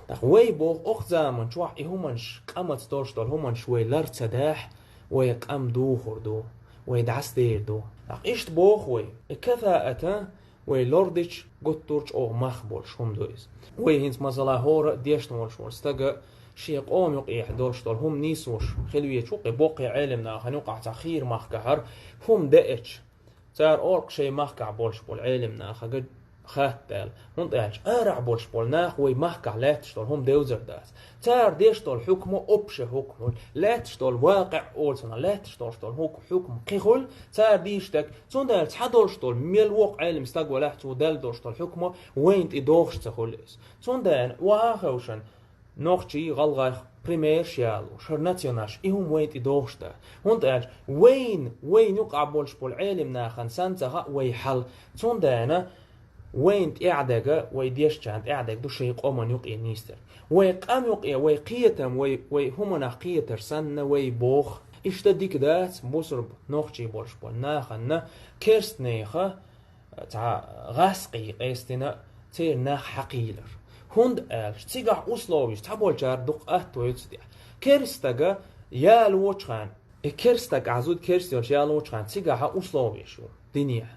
ТӀаккха вай боху, окху заман чохь и хӀуманаш, къамаца долуш долу хӀуманаш вай лар ца дахь, вай къам духур ду, вай дӀасадер ду. ТӀаккха иштта боху вай, и кафаата вай лор дича, гуттар а чӀогӀа мах болуш хӀума ду иза. Вай хӀинца, масала, хӀора а дешна волуш волу стага шен къоман юкъехь долуш долу хӀума нийсош хила везаш ву-кх, и боккхий Ӏелам нахана юкъахь цхьа хийра махкахь хӀара хӀума деача, цара олу-кх шайн махкахь болуш болу Ӏелам нахага хатта аьлла. ХӀунда аьлча арахь болуш болу нах вай махкахь лаьтташ долу хӀума девзар дац. Цара деш долу хьукма общий хьукма хуьлу, лаьтташ долу вакъиъ олу цунах, лаьтташ долуш долу хьук-, хьукма кхин хуьлу, цара дийш дерг. Цундела цхьа долуш долу, мел воккха Ӏелам стаг валахь, цо даьлла долуш долу хьукма вайна тӀе догӀуш ца хуьлу иза. Цундела ваха а хевшина, нохчий, гӀалгӀайх примерш ялош, хӀара националаш, и хӀума вайна тӀе догӀуш дац. ХӀунда аьлча вайна, вайна юкъахь болуш болу Ӏелам нахана санна ца хаьа вай хьал. Цундела вайна тӀаьхьадерг, вай дешначарна тӀаьхьадерг ду шайн къоман юкъе нийсдерг. Вай къам юкъе, вай кхетам, вай, вай хӀуманах кхетар санна вай боху. Иштта дика дац бусурба нохчий болуш болу нахана керстанеха цхьа гӀаскхий къестина, церан нах хьакхийлар. ХӀунда аьлча цигахь условиш цхьаболчара дукха атто ю цу тӀехь. Керстага ялочу хенахь, и керстаг ахь зуда керст йолуш ялочу хенахь, цигахь условиш ю динехь.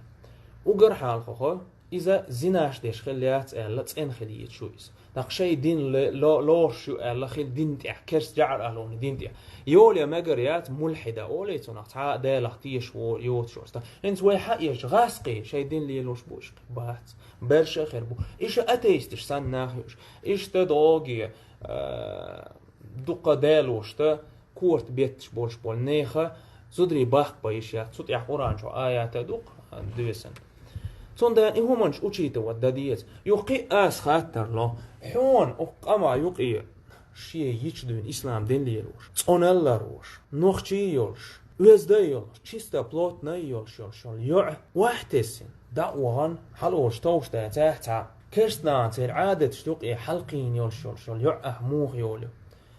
Уггар хьалхахо, иза зинаш деш хилла яц аьлла, цӀена хила езаш ю иза. ТӀаккха шайн дин ле-, ло-, лоруш ю аьлла, хила дин тӀехь, керст жаӀар ахьлуна дин тӀехь. Йоле мегар яц, мулхьида олий цунах, цхьа а Делах тешаш во-, йоцуш волуш. ТӀаккха хӀинца вай хьаэцча, гӀаскхий шайн дин лелош бу уьш? Бац. Берша а хир бу. Иштта атеисташ санна нах ю уьш. Иштта догӀе, а, дукха делошта, корта бетташ болуш болу нехан зударий баккха бан йиш яц. Цу тӀехь Къуръан чохь аята а ду-кх, а, доьсна. Цундела и хӀуманаш учитывать дан деза. Юха кхин а аса хаттар ло, хьуна окху къаман юкъе шен йича дуьйна ислам дин лелош, цӀоналла ларош, нохчий а йолуш, оьзда а йолуш, чистоплотный а йолуш, йолуш йолу йоӀ охьатесна, дӀа а вахана, хьалолуш товш дацахь цхьа, керстанахана церан Ӏадаташна юкъе хьалакхийна йолуш йолуш йолу йоӀ ахь муха йолу?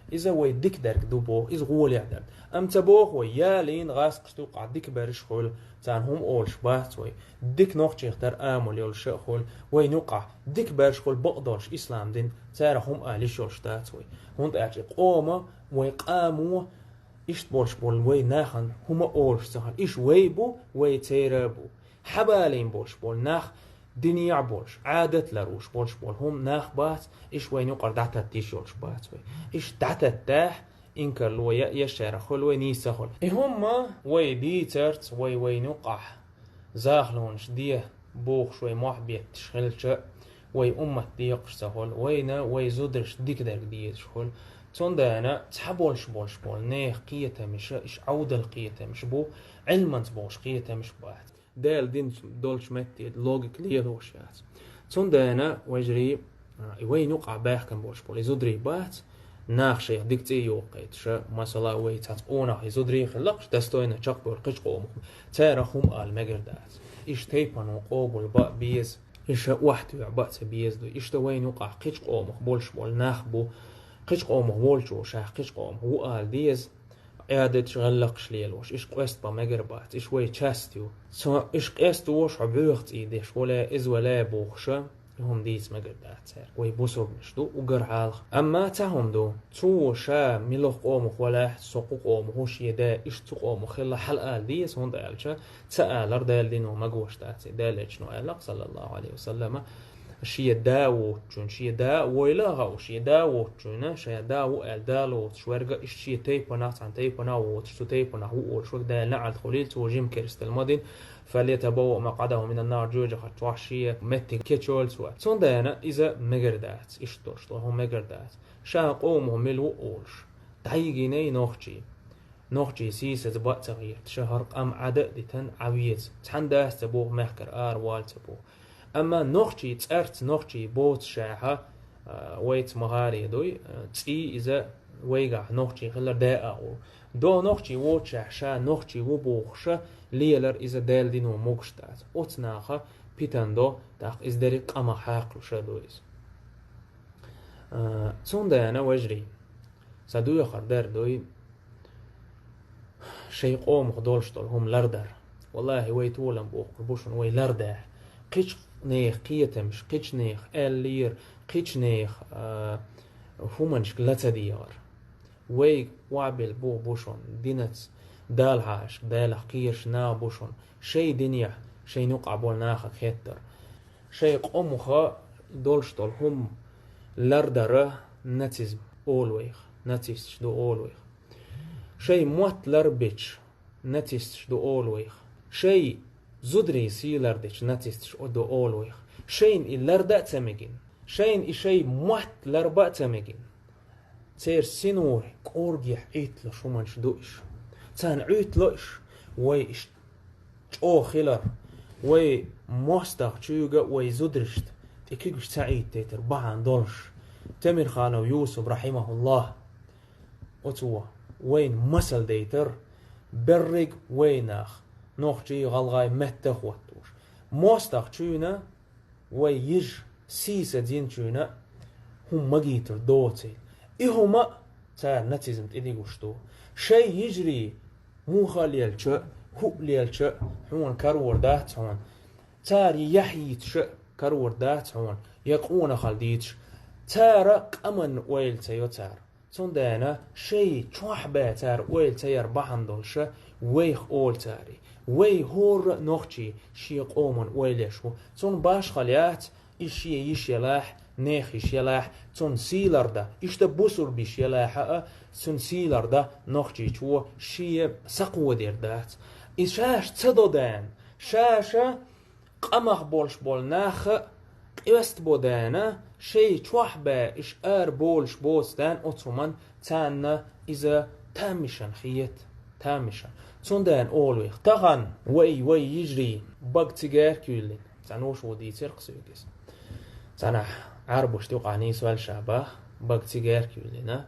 Иза вай дика дерг ду боху, иза гӀолехь дерг. Амма ца боху вай, ялийна гӀаскхашна юкъахь дика берш а хуьлу, царна хӀума олуш бац вай. Дика нохчех тара амал йолуш а хуьлу, вайна юкъахь дика берш хуьлу бакъдолуш ислам дин, царах хӀума ала йиш йолуш дац вай. ХӀунда аьлча и къома, вай къамо, иштта болуш болу вай нахана хӀума олуш ца хилла. Иштта вай бу, вай церан а бу. Хьабалийна болуш болу нах, динехь а болуш, Ӏадат ларош болуш болу хӀума нах бац, иштта вайна юкъара дӀататта йиш йолуш бац вай. Иштта дӀататтахь, инкарло ян еш царах хуьлу вай, нийса ца хуьлу. И хӀума вай дийцарца, вай вайна юкъахь захалонаш де бохуш вай мохь бетташ хилча, вай уммат декъаш ца хуьлу, вайна вай зударшна дика дерг дезаш хуьлу. Цундела цхьаболуш болуш болу нехан кхетамаш, иштта Ӏовдал кхетамаш бу, Ӏилманца болуш кхетамаш бац. Делан динца долчу метте логика лелош яц. Цундела, вежарий, а, и вайна юкъахь баьхкина болуш болу и зударий бац, нах шайх дика цӀе йохуьйтуш, масала, вай цхьацца къонахий зударий хилла-кх, достойно чекхбевлла кхечу къомах, царах хӀума ала мегар дац. Иштта тайпано къобал бан а беза. Иша охьатоьхьа бац а беза ду. Иштта вайна юкъахь кхечу къомах болуш болу нах бу, кхечу къомах волчо ша кхечу къомах ву ала деза, Ӏадаташ, гӀиллакхаш лелош, иша къоьста бан мегар бац, иша вай часть ю. Цо иша къоьста вош хьо боьха цӀий деш, вале, иза вале бохуша, и хӀума дийца мегар дац цаьрга. Вай бусурбанаш ду, угар хьалха. Амма цхьа хӀума ду, цо ша милох къомах валахь, со кху къомах ву, шен да иша цу къомах хилла хьала ала деза, хӀунда аьлча, ца алар Дала дино магош дац, Делан Элчано аьлла-кх, саллаллаху Ӏалайхи ва саллама, шен да воцучунна, шен да а войла а хао, шен да воцучунна, шен да ву аьлла да лоцуш верг а, иштта шен тайпанах, цхьана тайпанах воцуш, цу тайпанах ву олуш верг, Дала наӀалт хуьлийла, цо жима керстал ма дина, «فليتبوأ مقعده من النار», жоьжахатин чохь шен меттиг кечйойла цо. Цундела иза мегар дац, иштта долуш, хӀума мегар дац. Ша къомах мила ву олуш, дӀайигинай нохчий. Нохчий сийсаза бан а ца гӀерта, ша хӀара къам Ӏада а дитина, Ӏан веза. Цхьана дас ца боху, мехкара ара вала ца боху. Амма нохчий цӀарца нохчий боцушехь, а, вайца ма-харе дуй, а, цӀий иза вайгахь нохчий хилар да а гӀо. До нохчий воцушехь, ша нохчий ву бохуша, лелар иза Дала дино могуш дац. Оцу наха питана до, тӀаккха иза дерриг къамах хьакхалуш а ду иза. А, цундела, вежарий, сан доьхар дара дуй, шайн къомах долуш долу хӀума лардар. Валлахи, вай толам боккхур бу шуна, вай ларда. Кхечу нехан кхетамаш, кхечу нехан аьллера, кхечу нехан, а, хӀуманашка ла ца дегӀар. Вай охьабелла бу, бу шуна, динаца, Далла хьаша, Далах кхераш нах бу шуна. Шайн динехь, шайн юкъахь болу нахах хеттар. Шайн къомах долуш долу хӀума лардара нацизм олу вайх, нацисташ ду олу вайх. Шайн мотт ларбечу нацисташ ду олу вайх. Шайн зударий сий лардечу нацисташ ду олу вайх. Шайна и ларда а ца мегина. Шайна и шайн мотт ларба а ца мегина. Церан синора кӀоргехь Ӏитталуш хӀуманаш ду иш. Царна Ӏиттало иш, вай иш чӀогӀа хилар, вай мостагӀчуьнга а, вай зударшта тӀе куьгаш ца Ӏиттайтар бахьана долуш. Темирханов Юсуп, рахьимахуллахӀ, оцо вайна масал дайтар, берриг вай нах, нохчий, гӀалгӀай метта а хӀоттош. МостагӀчуьнан вай йижа сийсаза йинчуьнан хӀума магийтар доцийла. И хӀума а цара нацизм тӀедигуш ду. Шайн йижарий муха а лелча, хӀуъа лелча, хьуна карор дац хьуна. Цара я яхь йийцуша карор дац хьуна, я къонахалла дийцуш. Цара къаманна ойла ца йо цара. Цундела шайн чохь бен цара ойла ца яр бахьана долуша, вайх олу цара. Вай хӀора а нохчий шен къоман ойла еш ву. Цунна башхалла яц, и шен йиш елахь, нехан йиш елахь, цунна сий лардан, иштта бусурба йиш елахь а, цунна сий лардан нохчийчо шен сакходар дац. И шаьш ца до дена, шаьша къамах болуш болу нах а къоьстабо дена, шайн чохь бен иш ара болуш боцу дена оцу хӀуман царна иза таммишан хета, таммишан. Цундела олу вайх, тахана вай, вай йижарий бага цигара куьйлина, цхьана вуш ву дийцира-кх соьга иза. Цхьанахь Ӏарбошна юкъахь нийсвелла ша бах, бага цигара куьйлина,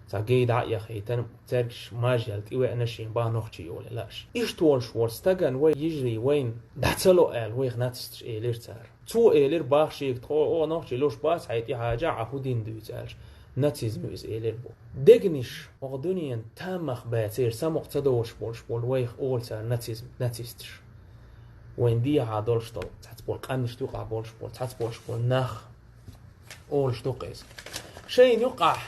цхьа гей дӀа а яхийтина, цергаш мажъелла тӀевеана шен бах нохчий йоле лааш. Иштта волуш волу стагана вай йижарий вайна дӀа ца ло аьлла, вайх нацисташ элира цара. Цо элира бах шега, тхо, о, нохчий луш бац, хьайн тӀехьажа, Ӏа хӀун дин дуьйцу аьлча, нацизм ю иза элира бу. Дегнаш, оха дуьненан таммах бен церан самукъа ца довш болуш болу вайх олу цара нацизм, нацисташ. Вайн дехьа долуш долу, цхьацца болу къаьмнашна юкъахь болуш болу, цхьацца болуш болу нах олуш ду-кх иза. Шайна юкъахь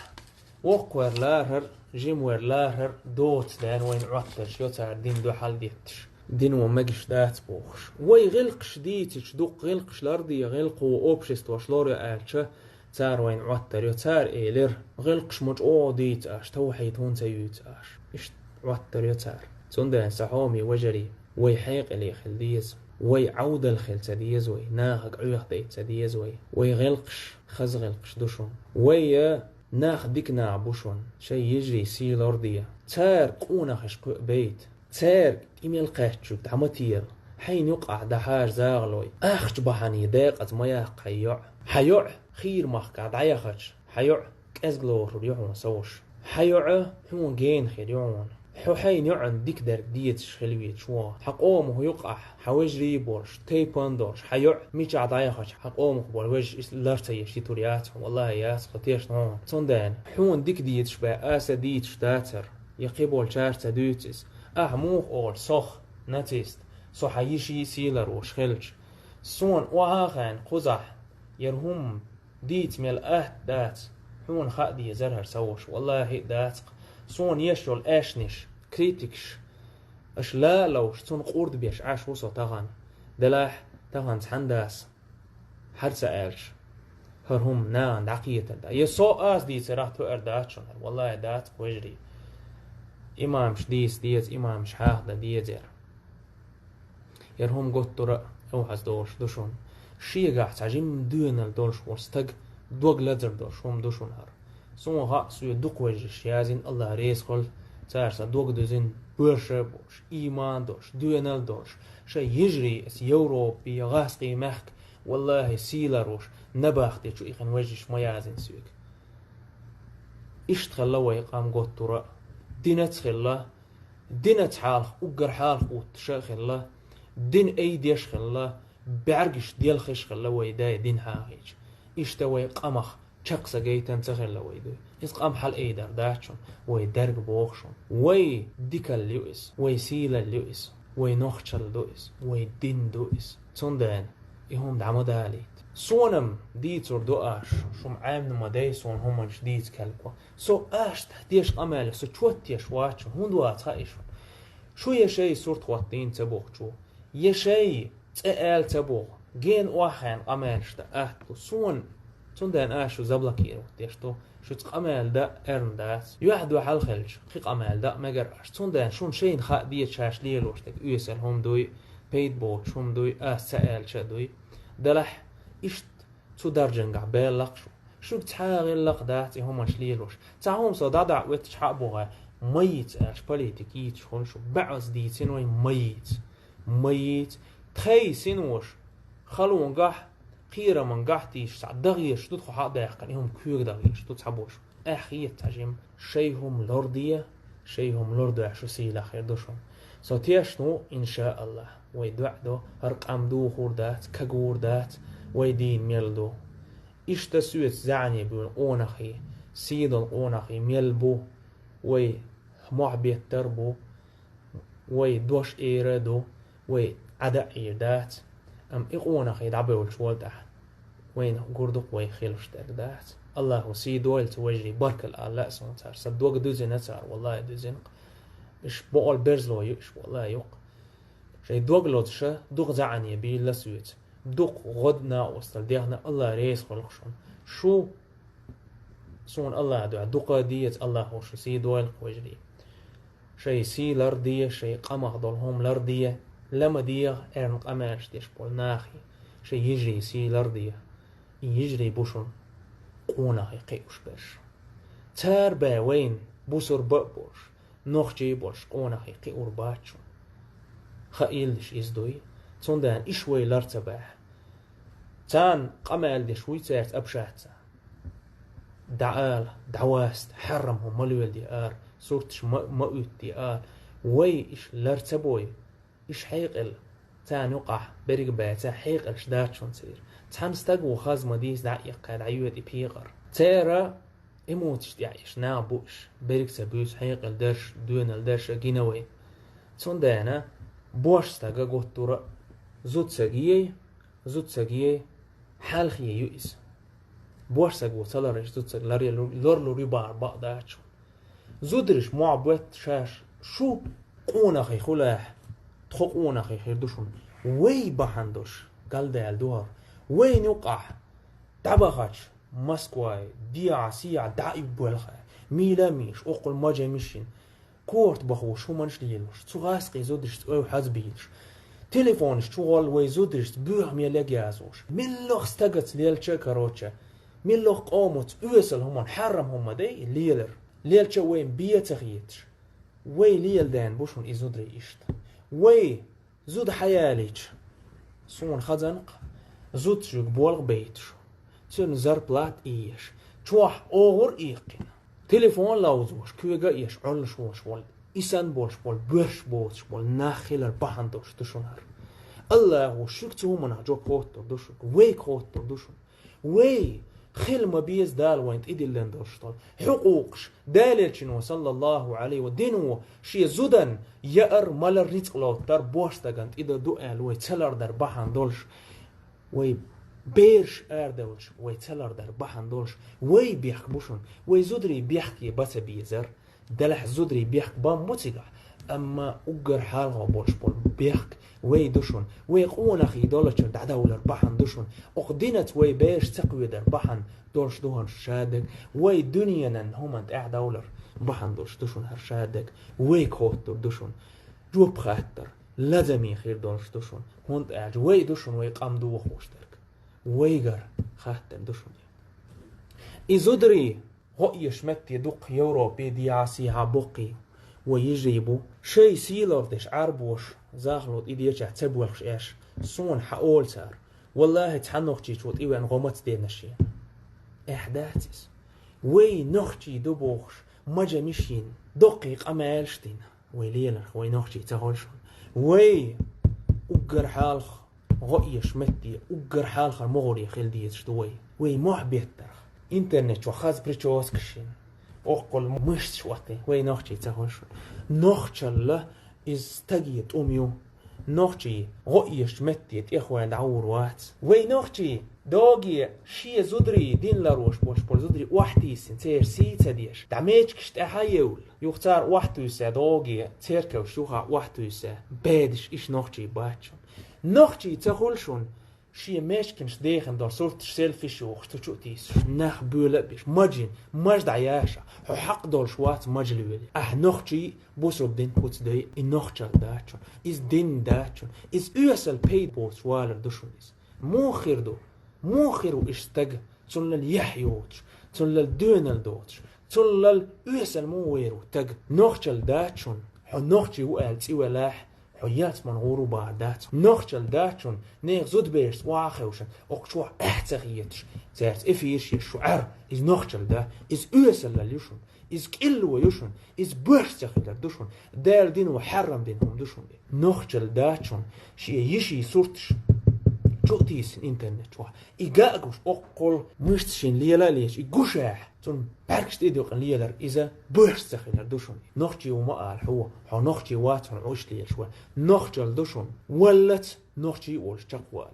воккхавер лархьар, жимавер лархьар доцу дена вайна Ӏоттарш йо цара дин дуьхьал детташ. Дино мегаш дац бохуш. Вай гӀиллакхаш дийцича, дукха гӀиллакхаш ларде, гӀиллакхо обществош лор йо аьлча, цара вайна Ӏоттар йо. Цара элира, гӀиллакхаш ма чӀогӀа дийца аша, тавхьид хӀунда ца юьйцу аша. Иштта Ӏоттар йо цара. Цундела, сан хьоме вежарий, вай хьекъале хила деза. Вай Ӏовдал хила ца деза вай, нахага Ӏехадайта ца деза вай. Вай гӀиллакхаш, хаза гӀиллакхаш ду шуна. Вай, э, нах дика нах бу шуна, шайн йижарий сий лорде. Цара къонахаш кхуьа бейта. Цаьрга тӀе мел кхаьччуьнга дӀа ма тера. Хьайна юкъахь дӀахьажа загӀалой. Ахча бахьане декъаза ма яккха хьайн йоӀ. Хьан йоӀ хийра махкахь дӀаяхача, хьан йоӀ кӀезга лорур ю хьуна совш. Хьан йоӀ хьуна гена хир ю хьуна. Хьо хьайна йоӀана дика дерг дезаш хила везаш ву. Хьан къомах юкъахь, хьан вежарий болуш, тайпана долуш, хьан йоӀ мичахь дӀаяхача, хьан къомах болу вежарий лар ца еш йитур яц хьуна, валлахӀи, яц хьуна, тешна хьуна. Цундела хьуна дика дезаш бен аса дийцаш дацара, я кхиболчара ца дуьйцу иза. Ахьа муха олу сох, нацист, со хьан йиший сийлар вуш хилча? Суна охьа а хаьна кхузахь, яра хӀумма дийца мел атта дац, хьуна хаа дезара хӀара сан ваша, валлахӀи, дац-кх. Суна еш йолу аьшнаш, критикаш, аша ла а ловш, цунна къурд беш Ӏаш ву со тахана. Делахь, тахана цхьана дас, хӀара ца аьлча, хӀара хӀума нахана дӀакхетар да. Я со аса дийцарах тоьар дац шуна хӀара, валлахӀи, дац-кх, вежарий. Имамаш дийца деза, имамаш хьаха дан деза яра. Яра хӀума готтура а, эвхьаз долуш ду шуна. Шегахь цхьа жимма доьналла долуш волу стаг дог лазар долуш хӀума ду шуна хӀара. Суна хаьа, соьга дукха вежарий язйина, АллахӀ реза хуьлда, цара сан дог дуьзина, боьрша а болуш, ийман а долуш, доьналла а долуш, шайн йижарий, аса Европе, гӀазкхийн мехкан, валлахӀи, сийлар вуш, набахте чу ихина вежарий ма язйина соьга. Иштта хилла вай къам готтура а. Динаца хилла, динаца хьалха, уггар хьалха уттуш а хилла, дин айдеш а хилла, бӀаьргаш делхаш а хилла вай дай дин хьахийча. Иштта вай къамах чекх са гайтан ца хилла вай дуй. Иза къам хьала айдар дац шуна, вай дерг боху шуна. Вай дикалла ю иза, вай сийлалла ю иза, вай нохчалла ду иза, вай дин ду иза. Цундела и хӀума дӀа ма далийта. Сона-м дийцур ду аша, шу-м Ӏемина ма дай сона хӀуманаш дийца кхелко. Со аша тӀехь деш къамел, со чот теш вац шуна, хӀунда вац хаьа шуна? Шу я шай сурт хӀоттийна ца бохучо, я шай цӀе аьлла ца боху, гена охьахаьна къамелаш дан атта ду. Сона, цундела аша шу заблокировать деш ду, шуьца къамел дан а эрна дац. Юьхь-дуьхьал хилча, кхин къамел дан а мегар аша. Цундела шуна шайна хаа деза шаьш лелош дерг оьсал хӀума дуй, пайда боцуш хӀума дуй, аса ца аьлча а дуй. Делахь, иштта цу даржангахь баьлла-кх шу. Шуьга цхьа а гӀиллакх дац и хӀуманаш лелош. Цхьа хӀума со дӀадахьа оьттуш хьа а боху, ма йийца аьлча, политика йийцаш хуьлу шу. БӀозза дийцина вай, ма йийца. Ма йийца. Тхайн синоша халонгахь, кхерамангахь тийша цхьа дагӀераш ду тхо хьа а даьккхина, и хӀума куьйга дагӀераш ду цхьаболуш. Ахь хета цхьа жимма. Шай хӀума лор де, шай хӀума лор доьхьа шу сийлахь хир ду шуна. Со тешна ву, иншааллахӀ, вай доӀа до, хӀара къам духур дац, кагур дац, вай дийна мел ду. Иштта соьца заьӀане буьйна къонахий, сийдолу къонахий мел бу, вай мохь беттар а бу, вай дош эр а ду, вай Ӏада а Ӏийр дац, амма и къонахий дӀабевллачу волу тӀехь, вайна гур ду-кх вай хилуш дерг дац. АллахӀа сий дойла цу вежарий, баркалла ала лаьа суна цара. Сан дог дуьзина цара, валлахӀи, дуьзина-кх. Иш бокъал берзло ю иш, валлахӀи, ю-кх. Шайн дог лозуша дукха заьӀане бийла соьца. Дукха гӀо а, накъостал а дехна, АллахӀ реза хуьлда-кх шуна. Шу суна АллахӀан дуьхьа дукха а деза, АллахӀа шу сий дойла-кх, вежарий. Шайн сий лар де, шайн къамах долу хӀума лар де, ла ма дегӀа эрна къамелаш деш болу нахе, шайн йижарийн сий лар де. И йижарий бу шуна къонахий кхиуш берш. Цара бен вайна бусурба а болуш, нохчий а болуш къонахий кхиур бац шуна. Хаийла иш иза дуй, цундела иш вай лар ца баьхьа. Царна къамел деш вуй цаьрца общаться. ДӀаала, дӀаваста, хьарам хӀума ма леладе ара, сурташ ма, ма уьтту ара. Вай иш лар ца бой, иш хьекъал царна юкъахь берг баьца хьекъалш дац шуна церан. Цхьана стага хаза ма дийца дӀа а эккхай, дӀайоьду и пекъар. Церан эмоцеш тӀехь иш нах бу иш, берг ца буьйцу хьекъал дерш, доьналла дерш а гина вай. Цундела боьрша стага готтура а, зуда стаг ей, зуда стаг ей, хьалхе ю иза. Боьрша стаго ца ларъеш зуда стаг лар-, ларлур ю бахьара бакъ дац шуна. Зударша мохь бетта шаьш, шу къонахий хуьлахь, тхо къонахий хир ду шуна. Вай бахьана долуш галдаьлла ду хӀара. Вайна юкъахь дӀабахача, Москвахь, дехьа-сехьа дӀа а иббоьлху, мийла а мийша, оккхул мажа а мишина, корта бахуш хӀуманаш лелош, цу гӀазкхийн зударшца ойла хьаза бийлаш, телефонаш чу гӀолла вай зударшца боьха мел яг яздеш, муьлхха стагаца лелча а, короче, муьлхха къомаца оьсал хӀуманна, хьарам хӀума ма дай и лелар. Лелча а вайна бен ца хеташ. Вай леладаьнна бу шуна и зударий иштта. Вай зуда хьаялийча, суна хазанкъа, зуда шуьга болх байташ, цуьнан зарплата еш, чохь огӀур а иккхина, телефон ловзош, куьйга а еш, Ӏуьллуш волуш волу И санна болуш болу, боьрша боцуш болу нах хилар бахьана долуш ду шуна хӀара. Аллахо шуьга цу хӀуманах жоп хоттур ду шуна, вайга хоттур ду шуна. Вай хила ма беза Дала вайна тӀедиллина долуш долу хьукъукъаш, Далелчино, саллаллаху Ӏалайхи ва, дино шен зудан яар, малар, рицкъ лоттар боьрша стагана тӀе дан ду аьлла, вай ца лардар бахьана долуш, вай бераш арадевлча, вай ца лардар бахьана долуш, вай бехк бу шуна, вай зударий бехке бан ца безар. Делахь зударий бехк бан бу цигахь, амма уггар хьалха болуш болу бехк вай ду шуна, вай къонахий долчуьра дӀадовлар бахьана ду шуна, окху динаца вай бераш ца кхоьдар бахьана долуш ду хӀара шадерг, вай дуьненан хӀуманна тӀаьхьадовлар бахьана долуш ду шуна хӀара шадерг, вайга хоттур ду шуна жоп хаттар, лазаме хир долуш ду шуна, хӀунда аьлча вай ду шуна вай къам дохош дерг, вайгара хаттар ду шуна. И зударий гӀо эшна метте дукха Европе, дехьа-сехьа боккхий вай йижарий бу. Шайн сий лардеш Ӏарбоша, захало тӀедечохь ца боьлхуш аьлча, суна хьан олу цара: «Валлахи, цхьа нохчичо тӀевеана гӀо маца деана шена». Эхь дац иза. Вай нохчий ду бохуш, мажа мишийна, доккхий къамелаш дина. Вай леларх, вай нохчий ца хуьлу шуна. Вай уггар хьалха гӀо эшна метте, уггар хьалхара могӀаре хила дезаш ду вай. Вай мохь беттарх. Интернет чохь хаза прическаш йина, оккхул мышцаш оттий, вай нохчий ца хуьлу шуна. Нохчалла иза стаге тӀум ю. Нохчий гӀо эшна метте тӀехваьлла дӀагӀур вац. Вай нохчий доге шен зударий дин ларош болуш болу зударий охьатийсина, церан сий ца деш, дӀа мечигаш тӀаьхьа а евлла, юха цара охьатуьйсу доге, церковаш юха охьатуьйсу, бедаш иштта нохчий бац шуна. Нохчий ца хуьлу шуна, шен мечканаш дехина долу сурташ, селфиш йохуш, цу чу а тийсуш, нах боьла а беш, мажин, мажа дӀаяша, хьо хьакъ долуш вац мажа лоьлий. Ахь нохчий, бусурба дин куц дой, и нохчалла дац шуна, иза дин дац шуна, иза оьсал пайда боцуш валар ду шуна иза. Муха хир ду? Муха хир ву иштта стаг, цунлал яхь йоцуш, цунлал доьналла доцуш, цунлал оьсал муха вер ву стаг? Нохчалла дац шуна, хьо нохчий ву аьлла цӀе велахь, хьо ялсаман гӀур ву бахар дац. Нохчалла дац шуна, нехан зудаберашца охьа а хевшина, окху чохь эхь ца хеташ, цаьрца эфираш еш шу Ӏар, иза нохчалла дац, иза оьсаллал ю шуна. Иза кӀилло ю шуна, иза боьрша ца хилар ду шуна, Дала дино хьарам дина хӀума ду шуна. Нохчалла дац шуна, шен йиший сурташ чу а тийсина интернет чохь, и га а гуш, оккхул мышцашна лела а лелаш, и гушехь, цунна бӀаьргаш тӀе а дукъина лелар, иза боьрша ца хилар ду шуна. Нохчий ву ма ала хьо, хьо нохчий вац хьуна Ӏуш лелаш ван. Нохчалла ду шуна, валлац нохчий а волуш чекхвалар.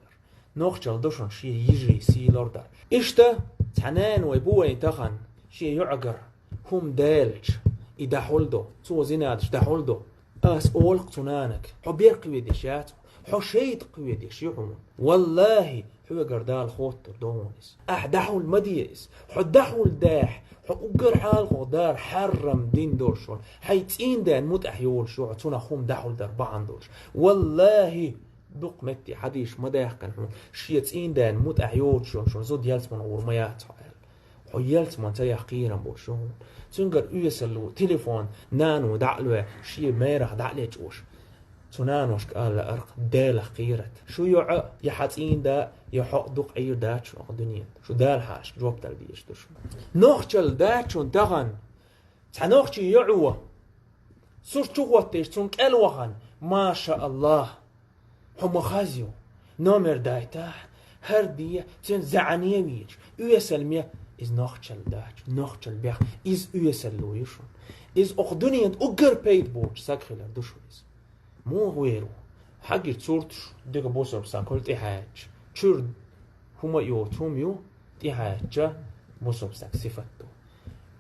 Нохчалла ду шуна шен йижарий сий лардар. Иштта, цхьа нана вай бу вайн тахана, шен йоӀагара хӀума даьлча, и дӀахьулдо, цо зинадаш дӀахьулдо. Ас олу-кх цу нанага: «Хьо бер кхеве деш яц, хьо шайтӀа кхеве деш ю хьуна. Валлахи, хьоьгара Дала хоттур до хьуна иза. Ахь дӀахьул ма де иза. Хьо дӀахьулдахь, хьо уггар хьалхо дара хьарам дин долуш волу, хьайн цӀийндан мутӀахь йолуш ю хьо, цунах хӀума дӀахьулдар бахьана долуш. Валлахи, дукха метте хьадийша ма даьккхина хьуна, шен цӀийндан мутӀахь йоцуш йолу шуна зуда ялсаман гӀур ма яц хьо», – аьлла. Хьо ялсаман ца яхь кхерам болуш ю хьуна. Цуьнгара оьсалло, телефон, нано дӀа а лоь, шен мерах дӀа а лечкъош. Цу наношка ала лаьара-кх Делах кхерат. Шу йоӀ а, я хьан цӀийнда а, я хьо а дукха Ӏийр дац шуна оха дуьненан. Шу Дала хьалашка жоп дала дезаш ду шуна. Нохчалла дац шуна тахана. Цхьа нохчий йоӀо сурт чу хӀоттийша, цунна кӀел вахана, маша Аллах, хьо ма хаза ю, номер дайтахь, хӀара де, цуьнан заьӀане вийча, оьсал ме, иза нохчалла дац, нохчалла бех, иза оьсалло ю шуна. Иза оха дуьненан уггар пайда боцу саг хилар ду шуна иза. Муха вер ву? Хьагирчу сурташ дика бусурба сан кхуьл тӀехьаьчча, чуьра хӀума а йоцу хӀума ю, тӀехьаьчча бусурба стаг сифат ду.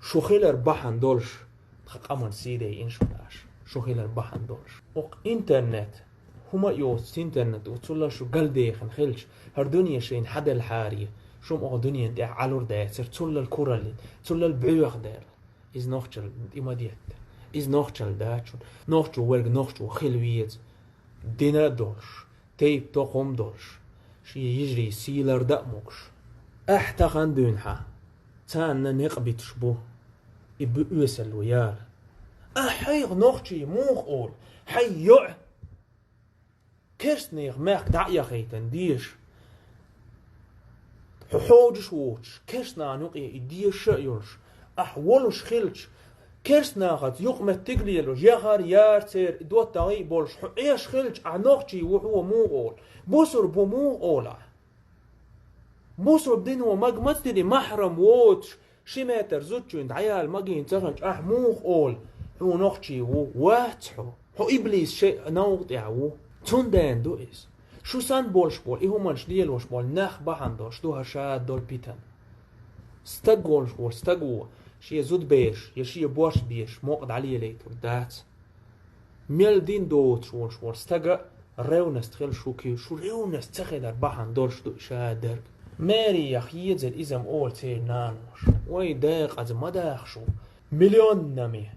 Шу хилар бахьана долуш, тхан къаман сий дайина шуна аша, шу хилар бахьана долуш. Окху интернет, хӀума а йоцу интернет, цулла шу галдехина хилча, хӀара дуьне шайна хьаделлахьара, шу-м оха дуьненан тӀехь Ӏалур дацара, цуллал кураллин, цуллал боьха даьлла. Иза нохчалла тӀе ма детта. Иза нохчалла дац шуна. Нохчо верг нохчо хила веза. Дина а долуш, тайп-тохум а долуш, шен йижарий сий лардан а могуш. Ахь тахана дуьйна хьан, царна некъ битуш бу, и бу оьсалло яла. Ахь хьайх нохчий муха олу? Хьайн йоӀ керстанех мехка дӀа а яхийтина деша, хьо хьоджуш воцуш, керстанан юкъе и деша а йолуш, ахь волуш хилча, Керст нахаца юкъаметтиг лелош, яхар, яр церан доттагӀий болуш, хьо Ӏеш хилча, ахь нохчий ву хьо муха олу? Бусурба ву муха олу ахь? Бусурба дино мага маца дили, махьрам воцуш, ши метр зудчуьнга дӀаяла магийна ца хилча, ахь муха олу, хьо нохчий ву? Вац хьо. Хьо иблис шен новкъа тӀехь ву. Цундела ду иза. Шу санна болуш болу, и хӀуманаш лелош болу нах бахьана долуш ду хӀара шадолу питана. Стаг волуш волу стаг ву, шен зудабераш я шен борш беш мукъа дӀалелайтур дац. Мел дин доцуш волуш волу стага ревность хила шу кийра, шу ревность ца хилар бахьана долуш ду и шадерг. Мэрия хьоьзура иза-м олу церан наноша. Вай декъаза ма даха шу. Миллионнами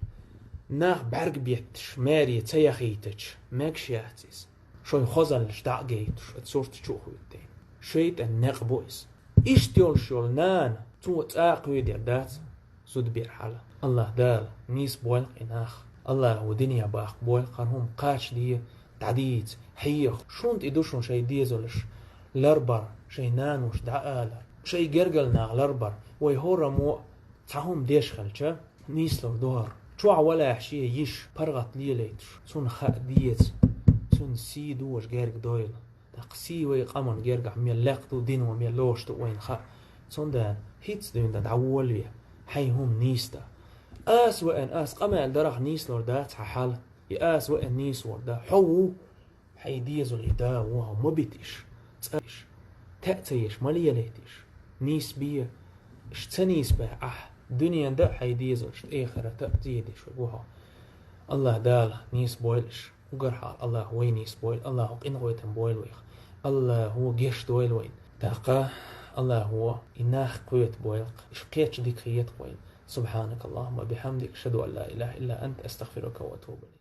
нах бӀаьрг бетташ, мэрия ца яхийтача, мегаш яц иза. Шайн хозаллаш дӀа а гайтуш, оцу сурт чу а хӀуьттина. ШайтӀан некъ бу иза. Иштта йолуш йолу нана, цо цкъа а кхоьдийр дац зудабер хьала. АллахӀ-Дала нийса бойла-кх и нах. АллахӀа дине баккха бойла-кх хӀара хӀума, кхачаде, дӀадийца, хьеха. Шуна тӀе ду шуна шайн дезалш ларбар, шайн нанош дӀаалар, шайн гергара нах ларбар. Вай хӀораммо цхьа хӀума деш хилча, нийслур ду хӀара. Чохь валахь шен йиш паргӀат лелайташ, цунна хаа деза, цунна сий дожа герга дойла. ТӀаккха сий вай къаман гергахь мел лекха ду, дино мел лоруш ду вайна хаа. Цундела хӀинца дуьйна дан дӀаволаве, хьайн хӀума нийса дан. Аса веана, аса къамел дарах нийслур дац хьан хьал. И аса веана нийсвур дан. Хьо ву, хьайн дезалий да ву хьо, ма бита иш, цкъа иш. ТаьӀ ца еш, ма лелайта иш. Нийса бе, иш ца нийса бе ахь, дуьненан а хьайн дезалшна, эхартан а зен деш верг ву хьо. АллахӀ-Дала нийса бойла иш. Уггар хьалха АллахӀа вай нийса бойла, АллахӀа къинхетам бойла вайх. АллахӀа гечдойла вайна. ТӀаккха АллахӀа и нах кхета бойла-кх, иш кхетча дика хета-кх вайна. سبحانك اللهم وبحمدك، أشهد أن لا إله إلا أنت، أستغفرك وأتوب إليك.